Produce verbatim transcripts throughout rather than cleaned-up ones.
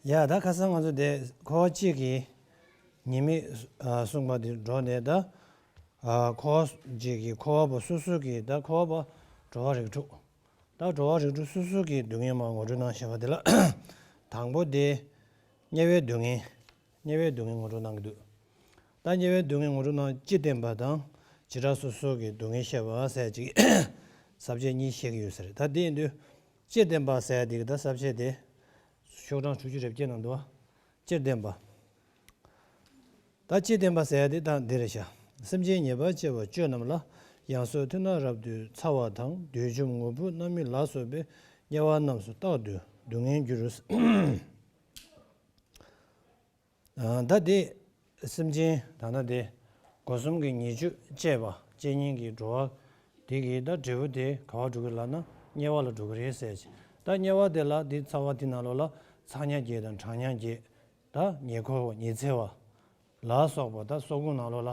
ཡ་ད་ཁ་སང་ང་ཚོ་དེ་འཁོར་བ་གཅིག་གི་ཉེས་དམིགས་གསུངས་པ་དེ་འགྲོ་ནས་ད་འཁོར་བ་གཅིག་གི་འཁོར་བ་པོ་སོ་སོ་གི་ད་འཁོར་བ་པོ་འགྲོ་བ་རིགས་དྲུག་ད་འགྲོ་བ་རིགས་དྲུག་སོ་སོ་གི་སྡུག་བསྔལ་མར་ངོ་སྤྲོད་གནང་བཞག་པ་དེ་ལ། དང་པོ་དེ་དམྱལ་བའི་སྡུག་བསྔལ། དམྱལ་བའི་སྡུག་བསྔལ་ངོ་སྤྲོད་གནང་གི་འདུག་ད་དམྱལ་བའི་སྡུག་བསྔལ་ངོ་སྤྲོད་གནང་། སྤྱིར་བསྟན་པ་དང་བྱེ་བྲག་སོ་སོ་གི་སྡུག་བསྔལ་བཤད་པ་ཟེར་ཅིག་ས་བཅད་གཉིས་བཤད་ཀྱི་ཡོད་ས་རེད། ད་དེ་ཡིན་དུས་སྤྱིར་བསྟན་པ་ཟེར་དེ་གི་ད་ས་བཅད་དེ་ཤོག་གྲངས་དྲུག་ཅུ་རེ་བརྒྱད་ནང་འདུག་བ། སྤྱིར་བསྟན་པ། ད་སྤྱིར་བསྟན་པ་ཟེར་དེ་ད་འདི་རེད་ཤག་སེམས་ཅན་ཉེས་པར་སྤྱད་པ་སྤྱོད་རྣམས་ལ། ཡང་སོས་ཐིག་ནག་རབ་ཏུ་ཚ་བ་དང་། བསྡུས་འཇོམས་ངུ་འབོད་རྣམ་སྨིན་ལ་སོགས་པའི། དམྱལ་བ་རྣམས་སུ་རྟག་ཏུ་སྡུག་བསྔལ་འགྱུར། ཨ། ད་དེ་སེམས་ཅན་ད་ལྟ་དེ་སྒོ་གསུམ་གྱི་ཉེས་སྤྱོད་བཅས་པ་བཅས་ཉིད་ཀྱི་འགྲོ་བ་དེ་གི་ད་འབྲས་བུ་དེ་ག་པར་འགྲོ་གི་ལབ་ན་དམྱལ་བ་ལ་འགྲོ་གི་རེད་ཟེར་ཅིག་ད་དམྱལ་བ་དེ་ལ་དེ་ཚ་བ་དེ་ནང་ལོགས་ལ་ཚ་དམྱལ་བརྒྱད་དང་གྲང་དམྱལ་བརྒྱད། ད་ཉེ་འཁོར་བ་ཉི་ཚེ་བ་ལ་སོགས་པ་ད་སོག་པོ་ནང་ལོགས་ལ་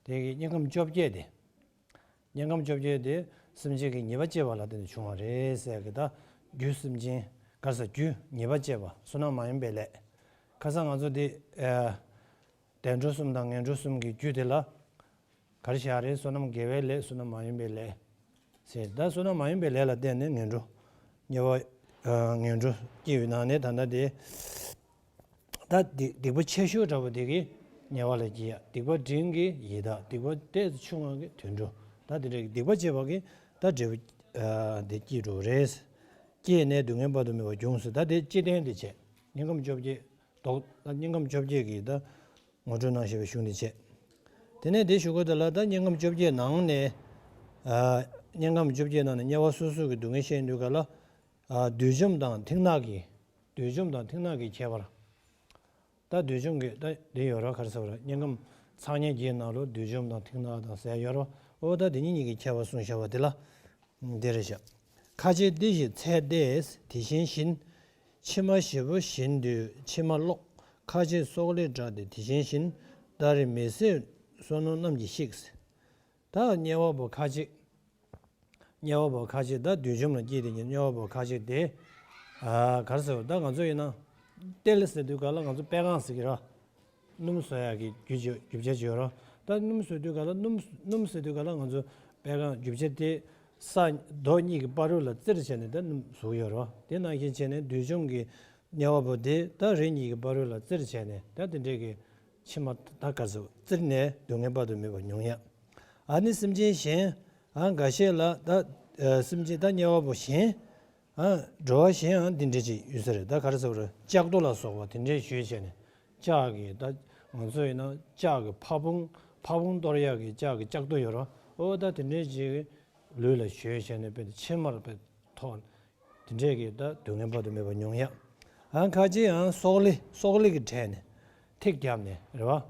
དེ་གི་དམྱལ་ཁམས་བཅོ་བརྒྱད་དེ། དམྱལ་ཁམས་བཅོ་བརྒྱད་དེ་སེམས་ཅན་གྱི་ཉེས་པ་བཅས་པ་ལ་བརྟེན་ནས་བྱུང་བ་རེད་ཟེར་གི་ད་རྒྱུ་སེམས་ཅན་ག་རེ་ཟེར་རྒྱུ་ཉེས་པ་བཅས་པ་བསོད་ནམས་མ་ཡིན་པའི་ལས། ཁ་སང་ང་ཚོ་དེ་ཨ། བདེ་འགྲོ་གསུམ་དང་ངན་འགྲོ་གསུམ་གྱི་རྒྱུ་དེ་ལ་ག་རེ་བཞག་རེད། བསོད་ནམས་དགེ་བའི་ལས་བསོད་ནམས་མ་ཡིན་པའི་ལས་ཟེར། ད་བསོད་ནམས་མ་ཡིན་པའི་ལས་ལ་བརྟེན་ནས་ངན་འགྲོ་དམྱལ་བ་ཨ། ངན་འགྲོ་སྐྱེ་བའི་ནང་ནས་ད་ལྟ་དེ། ད་སྡིག་སྡིག་པ་ཆེ་ཤོས་འདྲ་པོ་དེ་གིས་དམྱལ་བ་ལ་སྐྱེ་ཡ། སྡིག་པ་འབྲིང་གིས་ཡི་དྭགས། སྡིག་པ་ཏོག་ཙམ་ཆུང་བ་གིས་དུད་འགྲོ། ད་དེ་འདྲ་གི་སྡིག་པ་བྱས་པ་གིས་ད་འབྲས་བུ་ཨ་དེ་སྐྱེ་འགྲོ་བ་རེད། སྐྱེས་ནས་སྡུག་བསྔལ་དཔག་ཏུ་མེད་པ་འབྱུང་ཟེར། ད་དེ་སྤྱི་དོན་དེ་བྱས། དམྱལ་ཁམས་བཅོ་བརྒྱད་ལྡོག་ད་དམྱལ་ཁམས་བཅོ་བརྒྱད་ཀྱི་ད་ངོ་སྤྲོད་གནང་བཞག་པའི་གཞུང་དེ་བྱས། དེ་ནས་དེ་ཞུ་དགོས་དེ་ལ་ད་དམྱལ་ཁམས་བཅོ་བརྒྱད་ནང་ནས་ཨ་དམྱལ་ཁམས་བཅོ་བརྒྱད་ནང་ནས་དམྱལ་བ་སོ་སོ་གི་སྡུག་བསྔལ་བཤད་དུས་ག་ལ་ཨ་བསྡུས་འཇོམས་དང་ཐིག་ནག་གི་བསྡུས་འཇོམས་དང་ཐིག་ནག་གི་ཁྱད་པར། ད་བསྡུས་འཇོམས་ཀྱི་ད་འདི་ཡོད་ར། ག་རེ་ཟེར་བ་ར། དམྱལ་ཁམས་ཚ་དམྱལ་བརྒྱད་ནང་ལོགས་བསྡུས་འཇོམས་དང་ཐིག་ནག་དང་ཟེར་ཡོད་ར། འོ་ད་དེ་གཉིས་གཉིས་ཀྱི་ཁྱད་པར་གསུངས་བཞག་པ་དེ་ལ་འདི་རེད་བཞག་ཁ་ཆེ་འདི་ཞེས་ཚད་ཏེ་དེ་བཞིན་བཞིན། ཕྱི་མ་ཞེ་པོ་བཞིན་དུ་ཕྱི་མ་ཀློག་ཁ་ཆེ་སོག་ལེ་སྒྲ་སྟེ་དེ་བཞིན་བཞིན། ད་རེས་མི་ཟད་བསོད་ནམས་རྣམས་ཀྱིས་ཤིག་ད་དམྱལ་བ་པོ་ཁ་ཅིག་དམྱལ་བ་པོ་ཁ་ཅིག་ད་བསྡུས་འཇོམས་ལ་སྐྱེས་དེ་ཉིད་དམྱལ་བ་པོ་ཁ་ཅིག་དེ། ཨ་ག་རེ་ཟེར་བ། ད་ང་ཚོ་ཡིན་ན་ཏེལ་ཟེར་དུས་ག་ལ་ང་ཚོ་པད་ཁང་ཟེར་གི་ར། སྣུམ་བཟོ་ཡག་གི་རྒྱུ་ཆ་རྒྱུ་ཆ་ཅིག་ཡོད་ར། ད་སྣུམ་བཟོ་དུས་ག་ལ་སྣུམ་སྣུམ་ཟེར་དུས་ག་ལ་ང་ཚོ་པད་ཁང་རྒྱུ་ཆ་དེ་ས་རྡོ་གཉིས་ཀྱི་བར་རུ་ལ་བཙིར་བྱས་ནས་ད་སྣུམ་བཟོ་གི་ཡོད་ར། དེ་ནང་བཞིན་བྱས་ནས་བསྡུས་འཇོམས་ཀྱི་དམྱལ་བ་པོ་དེ་ད་རི་གཉིས་ཀྱི་བར་རུ་ལ་བཙིར་བྱས་ནས་ད་དེ་འདྲས་ཀྱི་ཕྱི་མ་ད་ག་ཚོད་བཙིར་ནས་སྡུག་བསྔལ་དཔག་ཏུ་མེད་པ་མྱོང་ཡ། ཨ་ནི་སེམས་ཅན་གཞན་ཨ་འགའ་ཤས་ལ་ད་ཨ་སེམས་ཅན་ད་དམྱལ་བ་པོ་གཞན་ཨ་འགྲོ་བ་གཞན་ཨ་འདི་འདྲས་ཅིག་ཡོད་ས་རེད། ད་ག་རེ་ཟེར་བ་རེད། ལྕགས་རྡོ་ལ་སོགས་པ་དེ་འདྲས་གཞུས་བྱས་ནས་ལྕགས་ཀྱི་ད་ང་ཚོ་ཡིན་ན་ལྕགས་ཀྱི་ཕ་བོང་ཕ་བོང་གཏོར་ཡག་གི་ལྕགས་ཀྱི་ལྕགས་རྡོ་ཡོད་ར། ཨོ་ད་དེ་འདྲས་ཅིག་ལུས་ལ་གཞུས་བྱས་ནས་དཔེ་ཕྱི་མར་དཔེ་ཐོག་དེ་འདྲས་ཀྱི་ད་སྡུག་བསྔལ་དཔག་ཏུ་མེད་པ་མྱོང་ཡ། ཨང་ཁ་ཅིག་ཡང་སོག་ལེ་སོག་ལེ་གི་གྲས་ནས་ཐིག་བརྒྱབ་ནས་རེད་བ།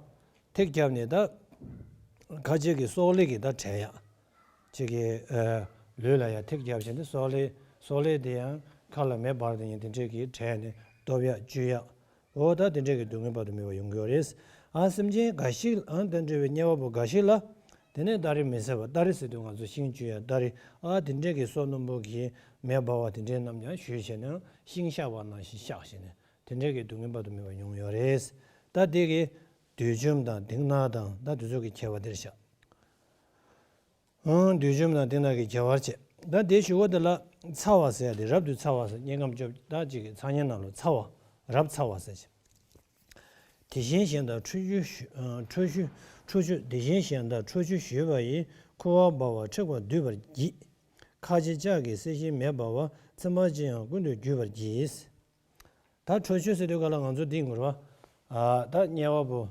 ཐིག་བརྒྱབ་ནས་ད་ཁ་ཅིག་གི་སོག་ལེ་གི་ད་གྲས་ཡ། ཅིག་གི་ཨ་ལུས་ལ་ཡ་ཐིག་བརྒྱབ་བྱས་ནས་སོག་ལེ་སོག་ལེ་དེ་ཡང་ཁ་ལ་མེ་འབར་དེ་ཡིན་དེ་འདྲས་ཀྱི་གྲས་ནས་སྟོབ་ཡ་བཅུ་ཡ། འོ་ད་དེ་འདྲས་ཀྱི་སྡུག་བསྔལ་དཔག་ཏུ་མེད་པ་ཡོང་གི་ཡོད་རེད། ཨ་སེམས་ཅན་འགའ་ཞིག་ཨ་དེ་འདྲ་བའི་དམྱལ་བ་པོ་འགའ་ཞིག་ལ། དེ་ནས་སྟ་རེ་མི་ཟད་པ། སྟ་རེ་ཟེར་དུས་ང་ཚོ་ཤིང་གཅུ་ཡ་སྟ་རེ། ཨ་དེ་འདྲས་ཀྱི་སོ་སྣུམ་པོ་གི་མེ་འབར་བ་དེ་འདྲས་རྣམས་ཀྱང་གཞུས་བྱས་ནས་ཤིང་གཤགས་པ་ནང་བཞིན་གཤགས་བྱས་ནས་དེ་འདྲས་ཀྱི་སྡུག་བསྔལ་དཔག་ཏུ་མེད་པ་མྱོང་ཡོད་རེད། ད་དེ་གི་བསྡུས་འཇོམས་དང་ཐིག་ནག་དང་ད་དེ་ཚོ་གི་ཁྱད་པར་དེར་བཞག་ཨང་། བསྡུས་འཇོམས་དང་ཐིག་ནག་གི་ཁྱད་པར་བྱས། ད་དེ་ཞུ་བ་དེ་ལ་ཚ་བ་ཟེར་ཡ་དེ་རབ་ཏུ་ཚ་བ་ཟེར། དམྱལ་ཁམས་བཅོ་ད་ཅིག་གི་ཚ་དམྱལ་ནང་ལ་ཚ་བ་རབ་ཚ་བ་ཟེར་བྱས། དེ་བཞིན་གཞན་དག་ཁྲོ་ཆུ་ཞུ་ཨ་ཁྲོ་ཆུ་ཁྲོ་ཆུ་དེ་བཞིན་གཞན་དག་ཁྲོ་ཆུ་ཞུས་པ་ཡིས། ཁུ་བ་འབར་བ་མཁྲེགས་པ་འདུས་པར་བགྱིད། ཁ་ཆེ་ལྕགས་ཀྱི་གསེར་ཤིང་མེ་འབར་བ། ཚིམ་པ་ཅི་ཡང་ཀུན་ཏུ་རྒྱུ་བར་བགྱིད། ད་ཁྲོ་ཆུ་ཟེར་དུས་ག་ལ་ང་ཚོ་འདི་ངུར་བ། ཨ་ད་དམྱལ་བ་པོ།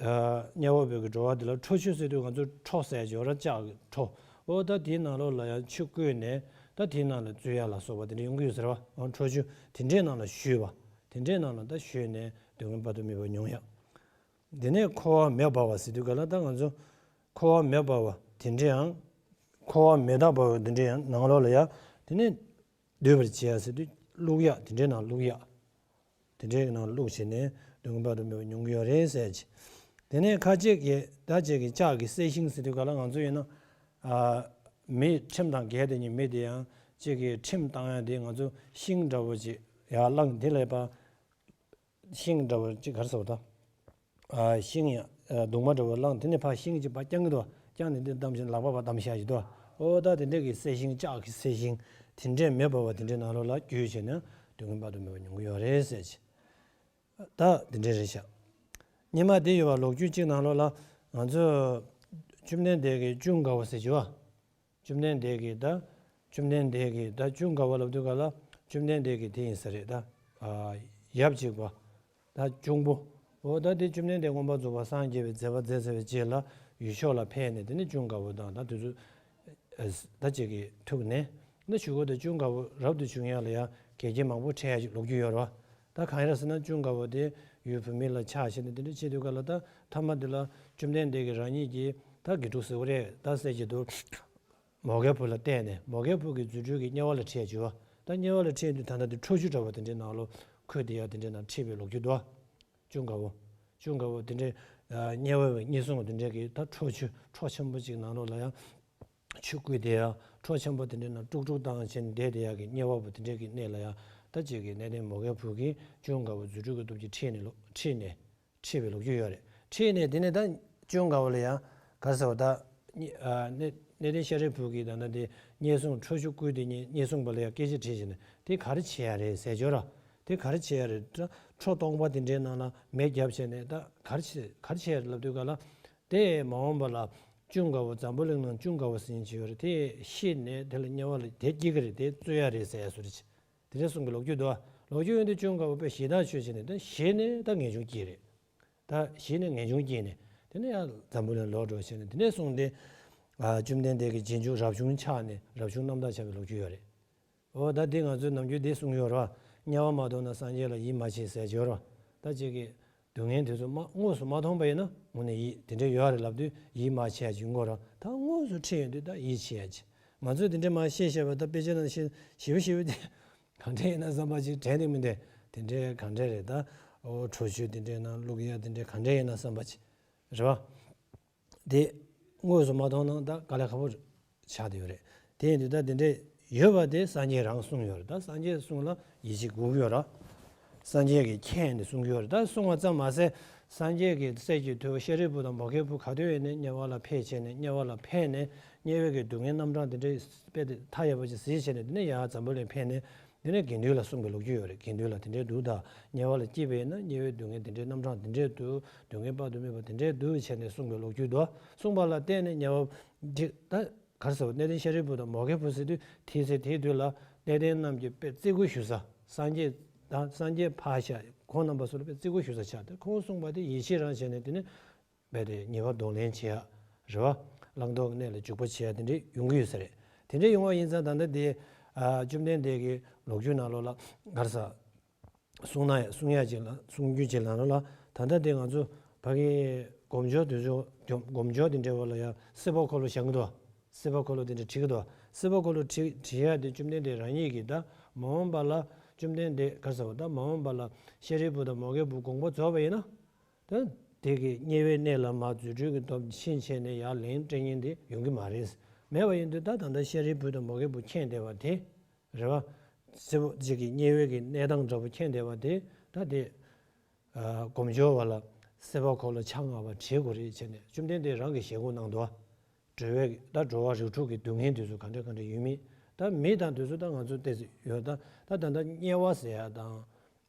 ཨ་དམྱལ་བ་པོའི་གི་འགྲོ་བ་འདི་ལ་ཁྲོ་ཆུ་ཟེར་དུས་ང་ཚོ་ཁྲོ་ཟེར་ཡ་ཅིག་ཡོད་ར་ལྕགས་ཀྱི་ཁྲོ། འོ་ད་དེའི་ནང་ལོགས་ལ་ཡང་ཆུ་བསྐོལ་ནས་ད་དེའི་ནང་ལ་བཙོས་ཡ་ལ་སོགས་པ་དེ་འདྲ་ཡོང་གི་ཡོད་ཟེར་བ། ཨ་ཁྲོ་ཆུ་དེ་འདྲའི་ནང་ལ་བཞུས་པ། དེ་འདྲའི་ནང་ལ་ད་བཞུས་ནས་སྡུག་བསྔལ་དཔག་ཏུ་མེད་པ་མྱོང་ཡ། དེ་ནས་ཁུ་བ་མེ་འབར་བ་ཟེར་དུས་ག་ལ་ད་ང་ཚོ་ཁུ་བ་མེ་འབར་བ་དེ་འདྲའི་ཡང་། ཁུ་བ་མེ་དག་འབར་བ་དེ་འདྲའི་ཡང་ནང་ལོགས་ལ་ཡ། དེ་ནས་སྡུད་པར་བྱེད་ཡ་ཟེར་དུས་བླུག་ཡ་དེ་འདྲའི་ནང་བླུག་ཡ། དེ་འདྲའི་ནང་བླུགས་བྱས་ནས་སྡུག་བསྔལ་དཔག་ཏུ་མེད་པ་མྱོང་གི་ཡོད་རེད་ཟེར་གྱི། དེ་ནས་ཁ་ཅིག་གིས་ད་ཅིག་གི་ལྕགས་ཀྱི་གསེར་ཤིང་ཟེར་དུས་ག་ལ་ང་ཚོ་ཡིན་ན། ཨ་མི་ཁྲིམས་དང་འགལ་དེ་ཉིད་མི་དེ་ཡང་ཅིག་གི་ཁྲིམས་བཏང་ཡ་དེ་ང་ཚོ་ཤིང་འདྲ་བོ་ཅིག་ཡར་བླངས་དེ་ལས་པ། ཤིང་འདྲ་བོ་ཅིག་ག་རེ་ཟེར་བ་ད། ཨ་ཤིང་ཡང་ཨ་གདུང་མ་འདྲ་བོ་བླངས། དེ་ནས་ཕར་ཤིང་ཅིག་ཕར་བརྐྱང་གི་འདུག་བ། བརྐྱངས་ནས་འདི་བསྡམས་བྱས་ལག་པ་ཕར་བསྡམས་བཞག་གི་འདུག་བ། ཨོ་ད་དེ་འདྲས་ཀྱི་གསལ་ཤིང་ལྕགས་ཀྱི་གསལ་ཤིང་དེ་འདྲས་མེ་འབར་བ་དེ་འདྲའི་ནང་ལོགས་ལ་རྒྱུས་བྱས་ནས་སྡུག་བསྔལ་དཔག་ཏུ་མེད་པ་མྱོང་གི་ཡོད་རེད་ཟེར་གྱི། ད་དེ་འདྲས་རེད་ཤག་སྔོན་མ་དེ་ཡོད་པ་ལོ་རྒྱུས་གཅིག་ནང་ལོགས་ལ་ང་ཚོ་བཅོམ་ལྡན་འདས་ཀྱི་ཅུང་དཀར་པོ་ཟེར་གྱི་བ། བཅོམ་ལྡན་འདས་ཀྱིས་ད། བཅོམ་ལྡན་འདས་ཀྱིས་ད་ཅུང་དཀར་པོ་ལབ་དུས་ག་ལ་བཅོམ་ལྡན་འདས་ཀྱིས་དེ་ཡིན་ས་རེད་ད། ཨ་ཡབ་གཅིག་པ། ད་གཅུང་པོ། འོ་ད་དེ་བཅོམ་ལྡན་འདས་མངོན་པར་རྫོགས་པར་སངས་རྒྱས་པའི་མཛད་པ་མཛད་ཚར་བའི་རྗེས་ལ་ཡུལ་ཕྱོགས་ལ་ཕེབས་ནས་དེ་ནས་ཅུང་དཀར་པོ་དང་ད་དེ་ཚོ་ཨ་ད་ཅིག་གི་ཐུག་ནས་ད་གཞུག་གུ་ད་ཅུང་དཀར་པོ་རབ་ཏུ་བྱུང་ཡག་ལ་ཡང་གེགས་རྐྱེན་མང་པོ་འཕྲད་ཡག་ཅིག་ལོ་རྒྱུས་ཡོད་རེད་བ། ད་གང་ཡིན་རེད་ཟེར་ན་ཅུང་དཀར་པོ་དེ་ཡུལ་བུད་མེད་ལ་ཆགས་བྱས་ནས་དེ་འདྲ་བྱེད་དུས་ག་ལ་ད་མཐའ་མ་དེ་ལ་བཅོམ་ལྡན་འདས་ཀྱིས་རང་ཉིད་ཀྱིས་ད་དགེ་ཕྲུག་ཟེར་བ་རེད་ད་ཟེར་གྱི་འདུག་མོའུ་འགལ་བུ་ལ་བལྟས་ནས་མོའུ་འགལ་བུ་གི་རྫུ་འཕྲུལ་གྱིས་དམྱལ་བ་ལ་ཁྲིད་བཅུག་པ། ད་དམྱལ་བ་ལ་ཁྲིད་དུས་ད་ལྟ་དེ་ཁྲོ་ཆུ་འདྲ་བ་དེ་འདྲའི་ནང་ལོགས་ཁོད་དེ་ཡང་དེ་འདྲའི་ནང་ཁྲིད་པའི་ལོ་རྒྱུས་འདུག་ཅུང་དཀར་པོ། ཅུང་དཀར་པོ་དེ་འདྲའི་དམྱལ་བའི་དམྱལ་སྲུང་དེ་འདྲའི་གི་ད་ཁྲོ་ཆུ་ཁྲོ་ཆེན་པོ་ཅིག་ནང་ལོགས་ལ་ཡང་ཆུ་བསྐུལ་དེ་ཡང་ཁྲོ་ཆེན་པོ་དེ་འདྲའི་ནང་དཀྲུག་དཀྲུག་བཏང་བྱས་ནས་བསྡད་དེ་ཡག་གི་དམྱལ་བ་པོ་དེ་འདྲའི་གི་གནས་ལ་ཡང་ད་ཅིག་གི་གནས་བརྟན་མོའུ་འགལ་བུ་གིས་ཅུང་དཀར་པོ་རྫུ་འཕྲུལ་གྱི་སྟོབས་ཀྱིས་ཁྲིད་ནས་ལོ་ཁྲིད་ནས། ཁྲིད་པའི་ལོ་རྒྱུས་ཡོད་རེད། ཁྲིད་ནས་དེ་ནས་ད་ཅུང་དཀར་པོ་ལ་ཡང་ག་རེ་ཟེར་བ་ད། གནས་གནས་བརྟན་ཤཱ་རིའི་བུ་གིས་ད་ལྟ་དེ་དམྱལ་སྲུང་ཁྲོ་ཆུ་བསྐུལ་དེ་དམྱལ་སྲུང་པ་ལ་ཡང་སྐད་ཆ་དྲིས་བྱས་ནས་དེ་ག་རེ་བྱེད་ཡ་རེད་ཟེར་ཅོག་ར། དེ་ག་རེ་བྱེད་ཡ་རེད་ད། ཁྲོ་སྟོང་པ་དེ་འདྲའི་ནང་ལ་མེ་བརྒྱབ་བྱས་ནས་ད་ག་རེ་བྱེད་ག་རེ་བྱེད་ཡ་རེད་ལབ་དུས་ག་ལ། དེ་མ་འོངས་པ་ལ་ཅུང་དཀར་པོ་འཛམ་བུ་གླིང་ནང་ཅུང་དཀར་པོ་ཟེར་མཁན་ཅིག་ཡོད་རེད་དེ་ཤི་ནས་དེ་ལ་དམྱལ་བ་ལ་དེ་སྐྱེ་གི་རེད་དེ་རྩོད་ཡ་རེད་ཟེར་ཡ་བཟོ་འདྲ་ཅིག་དེ་འདྲ་གསུང་གི་ལོ་རྒྱུས་འདུག་ལོ་རྒྱུས་ཡོད་དུས་ཅུང་དཀར་པོ་དཔེ་ཞེ་ཐག་ཆོད་བྱས་ནས་ད་ཞེད་ནས་ད་ངེས་འབྱུང་སྐྱེས་རེད། ད་ཞེད་ནས་ངེས་འབྱུང་སྐྱེས་ནས་དེ་ནས་ཡང་འཛམ་བུ་གླིང་ལོག་འགྲོ་བྱས་ནས་དེ་ནས་བཟུང་སྟེ། ཨ་བཅོམ་ལྡན་འདས་ཀྱི་རྗེས་འཇུག་རབ་བྱུང་ཆགས་ནས་རབ་བྱུང་རྣམ་དག་ཆགས་པའི་ལོ་རྒྱུས་ཡོད་རེད། འོ་ད་འདི་ང་ཚོས་ནམ་རྒྱུན་འདི་གསུང་ཡོད་རེད་བ། དམྱལ་བ་མ་མཐོང་ན་སངས་རྒྱས་ལ་ཡིད་མ་ཆེས་ཟེར་གྱི་ཡོད་རེད་བ། ད་ཅིག་གིས་སྡུག་བསྔལ་དེ་ཚོ་མ་དངོས་སུ་མ་མཐོང་པ་ཡིན་ན་དངོས་གནས་ཡིད་དེ་འདྲ་ཡོད་རེད་ལབ་དུས་ཡིད་མ་ཆེས་ཡ་ཅིག་ཡོང་གི་རེད་བ། ད་དངོས་སུ་ཁྲིད་ཡོང་དུས་ད་ཡིད་ཆེས་ཡ་ཅིག་ང་ཚོས་དེ་འདྲ་མ་བཤད་བཤད་པ་ད་དཔེ་ཆ་ནང་བཤད་ཞེ་པོ་ཞེ་པོ་དེ། གང་འདྲ་ཡིན་ན་བསམ་པ་ཅིག་དྲན་ནས་མི་འདུག་དེ་འདྲའི་གང་འདྲ་རེད་ད། ཨོ་ཁྲོ་ཆུ་དེ་འདྲའི་ནང་བླུག་ཡ་དེ་འདྲའི་གང་འདྲ་ཡིན་ན་བསམ་པ་ཅིག་རེད་བ། དེ་དངོས་སུ་མ་མཐོང་ན་ད་དཀའ་ལས་ཁག་པོ་ཆགས་བསྡད་ཡོད་རེད། དེ་ཡིན་དུས་ད་དེ་འདྲའི་ཡོད་པ་དེ་སངས་རྒྱས་རང་གསུངས་ཡོད་རེད་ད་སངས་རྒྱས་གསུངས་ལ་ཡིད་ཆེས་དགོས་ཀྱི་ཡོད་རེད། སངས་རྒྱས་ཀྱིས་མཁྱེན་ནས་གསུང་གི་ཡོད་རེད་ད་གསུང་བ་ཙམ་མ་ཟད། སངས་རྒྱས་ཀྱི་སྲས་ཀྱི་ཐུ་བོ་ཤཱ་རིའི་བུ་དང་མོའུ་འགལ་བུ་ག་དུས་ཡིན་ནའི་དམྱལ་བ་ལ་ཕེབས་བྱས་ནས་དམྱལ་བ་ལ་ཕེབས་ནས་དམྱལ་བའི་གི་སྡུག་བསྔལ་རྣམ་གྲངས་དེ་འདྲའི་དཔེ་དེ་མཐའ་ཡས་པ་ཅིག་གཟིགས་བྱས་ནས་དེ་ནས་ཡང་འཛམ་བུ་གླིང་ཕེབས་ནས་དེ་ནས་དགེ་འདུན་ལ་གསུངས་པའི་ལོ་རྒྱུས་ཡོད་རེད། དགེ་འདུན་ལ་དེ་འདྲའི་འདུག་ད་དམྱལ་བ་ལ་སྐྱེས་པ་ཡིན་ན་དམྱལ་བའི་སྡུག་བསྔལ་དེ་འདྲའི་རྣམ་གྲངས་དེ་འདྲའི་འདུག་སྡུག་བསྔལ་དཔག་ཏུ་མེད་པ་དེ་འདྲའི་འདུག་བྱས་ནས་གསུངས་པའི་ལོ་རྒྱུས་འདུག་གསུངས་པ་ལ་བརྟེན་ནས་དམྱལ་བ་ཅིག་ད། ག་རེ་ཟེར་བ་གནས་བརྟན་ཤཱ་རིའི་བུ་དང་མོའུ་འགལ་བུ་ཟེར་དུས་དེའི་ཚེ་དེའི་དུས་ལ་གནས་བརྟན་རྣམས་ཀྱིས་དཔེ་བརྩི་བཀུར་ཞུ་ས་སངས་རྒྱས་དང་སངས་རྒྱས་ཕར་བཞག་ཁོང་རྣམ་པ་ཚོ་ལ་དཔེ་བརྩི་བཀུར་ཞུ་ས་ཆགས་ཏེ་ཁོང་གསུངས་པ་དེ་ཡིད་ཆེས་རང་བྱས་ནས་དེ་ནི་རྦད་དེ་ཉེས་པ་གདོང་ལེན་བྱེད་ཡ་རེད་བ། བླང་དོར་གྱི་གནས་ལ་འཇུག་པ་བྱེད་ཡ་དེ་འདྲས་ཡོང་གི་ཡོད་ས་རེད། དེ་འདྲས་ཡོང་བ་ཡིན་ཙང་ད་ལྟ་དེ་བཅོམ་ལྡན་འདས་ཀྱི་ལོ་རྒྱུས་ནང་ལོགས་ལ་ག་རེ་ཟེར། གསུང་ན་ཡང་གསུང་ཡ་ཅིག་ལ་གསུང་རྒྱུ་ཅིག་ལ་ལ་ད་ལྟ་དེ་ང་ཚོ་ཕ་གིའི་སྒོམ་སྦྱོར་དེ་ཚོ་སྒོམ་སྦྱོར་དེ་འདྲ་བ་ལ་ཡང་སྲིད་པ་འཁོར་ལོ་བཞག་གི་འདུག་སྲིད་པ་འཁོར་ལོ་དེ་འདྲ་བྲིས་ཀྱི་འདུག་སྲིད་པ་འཁོར་ལོ་བྲིས་བྲིས་ཡ་དེ་བཅོམ་ལྡན་འདས་རང་ཉིད་ཀྱིས་ད་མ་འོངས་པ་ལ་བཅོམ་ལྡན་འདས་ག་རེ་ཟེར་བ་ད་མ་འོངས་པ་ལ་ཤཱ་རིའི་བུ་དང་མོའུ་འགལ་བུ་དགོངས་པ་རྫོགས་པ་ཡིན་ན་ད་དེ་གི་དམྱལ་བའི་གནས་ལ་མར་རྫུ་འཕྲུལ་གྱི་སྟོབས་ཕྱིན་ཆད་ནས་ཡར་ལན་སྤྲད་མཁན་དེ་ཡོང་གི་མ་རེད། མེད་པ་ཡིན་དུས་ད་ད་ལྟ་ཤཱ་རིའི་བུ་དང་མོའུ་འགལ་བུ་མཁྱེན་བསྡད་པ་དེ། རེད་བ། སྲིད་པ་གཅིག་གི་དམྱལ་བའི་གི་གནས་སྟངས་འདྲ་པོ་མཁྱེན་བསྡད་པ་དེ་ད་དེ། ཨ་སྒོམ་སྦྱོར་བ་ལ་སྲིད་པ་འཁོར་ལོ་ཆ་ལྔ་པ་བྲིས་དགོས་རེད་བྱས་ནས་བཅོམ་ལྡན་འདས་རང་གིས་ཞལ་བཀོད་གནང་འདུག་འགྲོ་བའི་ད་འགྲོ་བ་རིགས་དྲུག་གི་སྡུག་བསྔལ་དེ་ཚོ་ག་འདྲ་ག་འདྲ་ཡོད་མེད་ད་མི་དང་དེ་ཚོ་ད་ང་ཚོ་ཏོག་ཙམ་ཡོད་ད་ད་ད་ད་དམྱལ་བ་ཟེར་ཡ་དང་།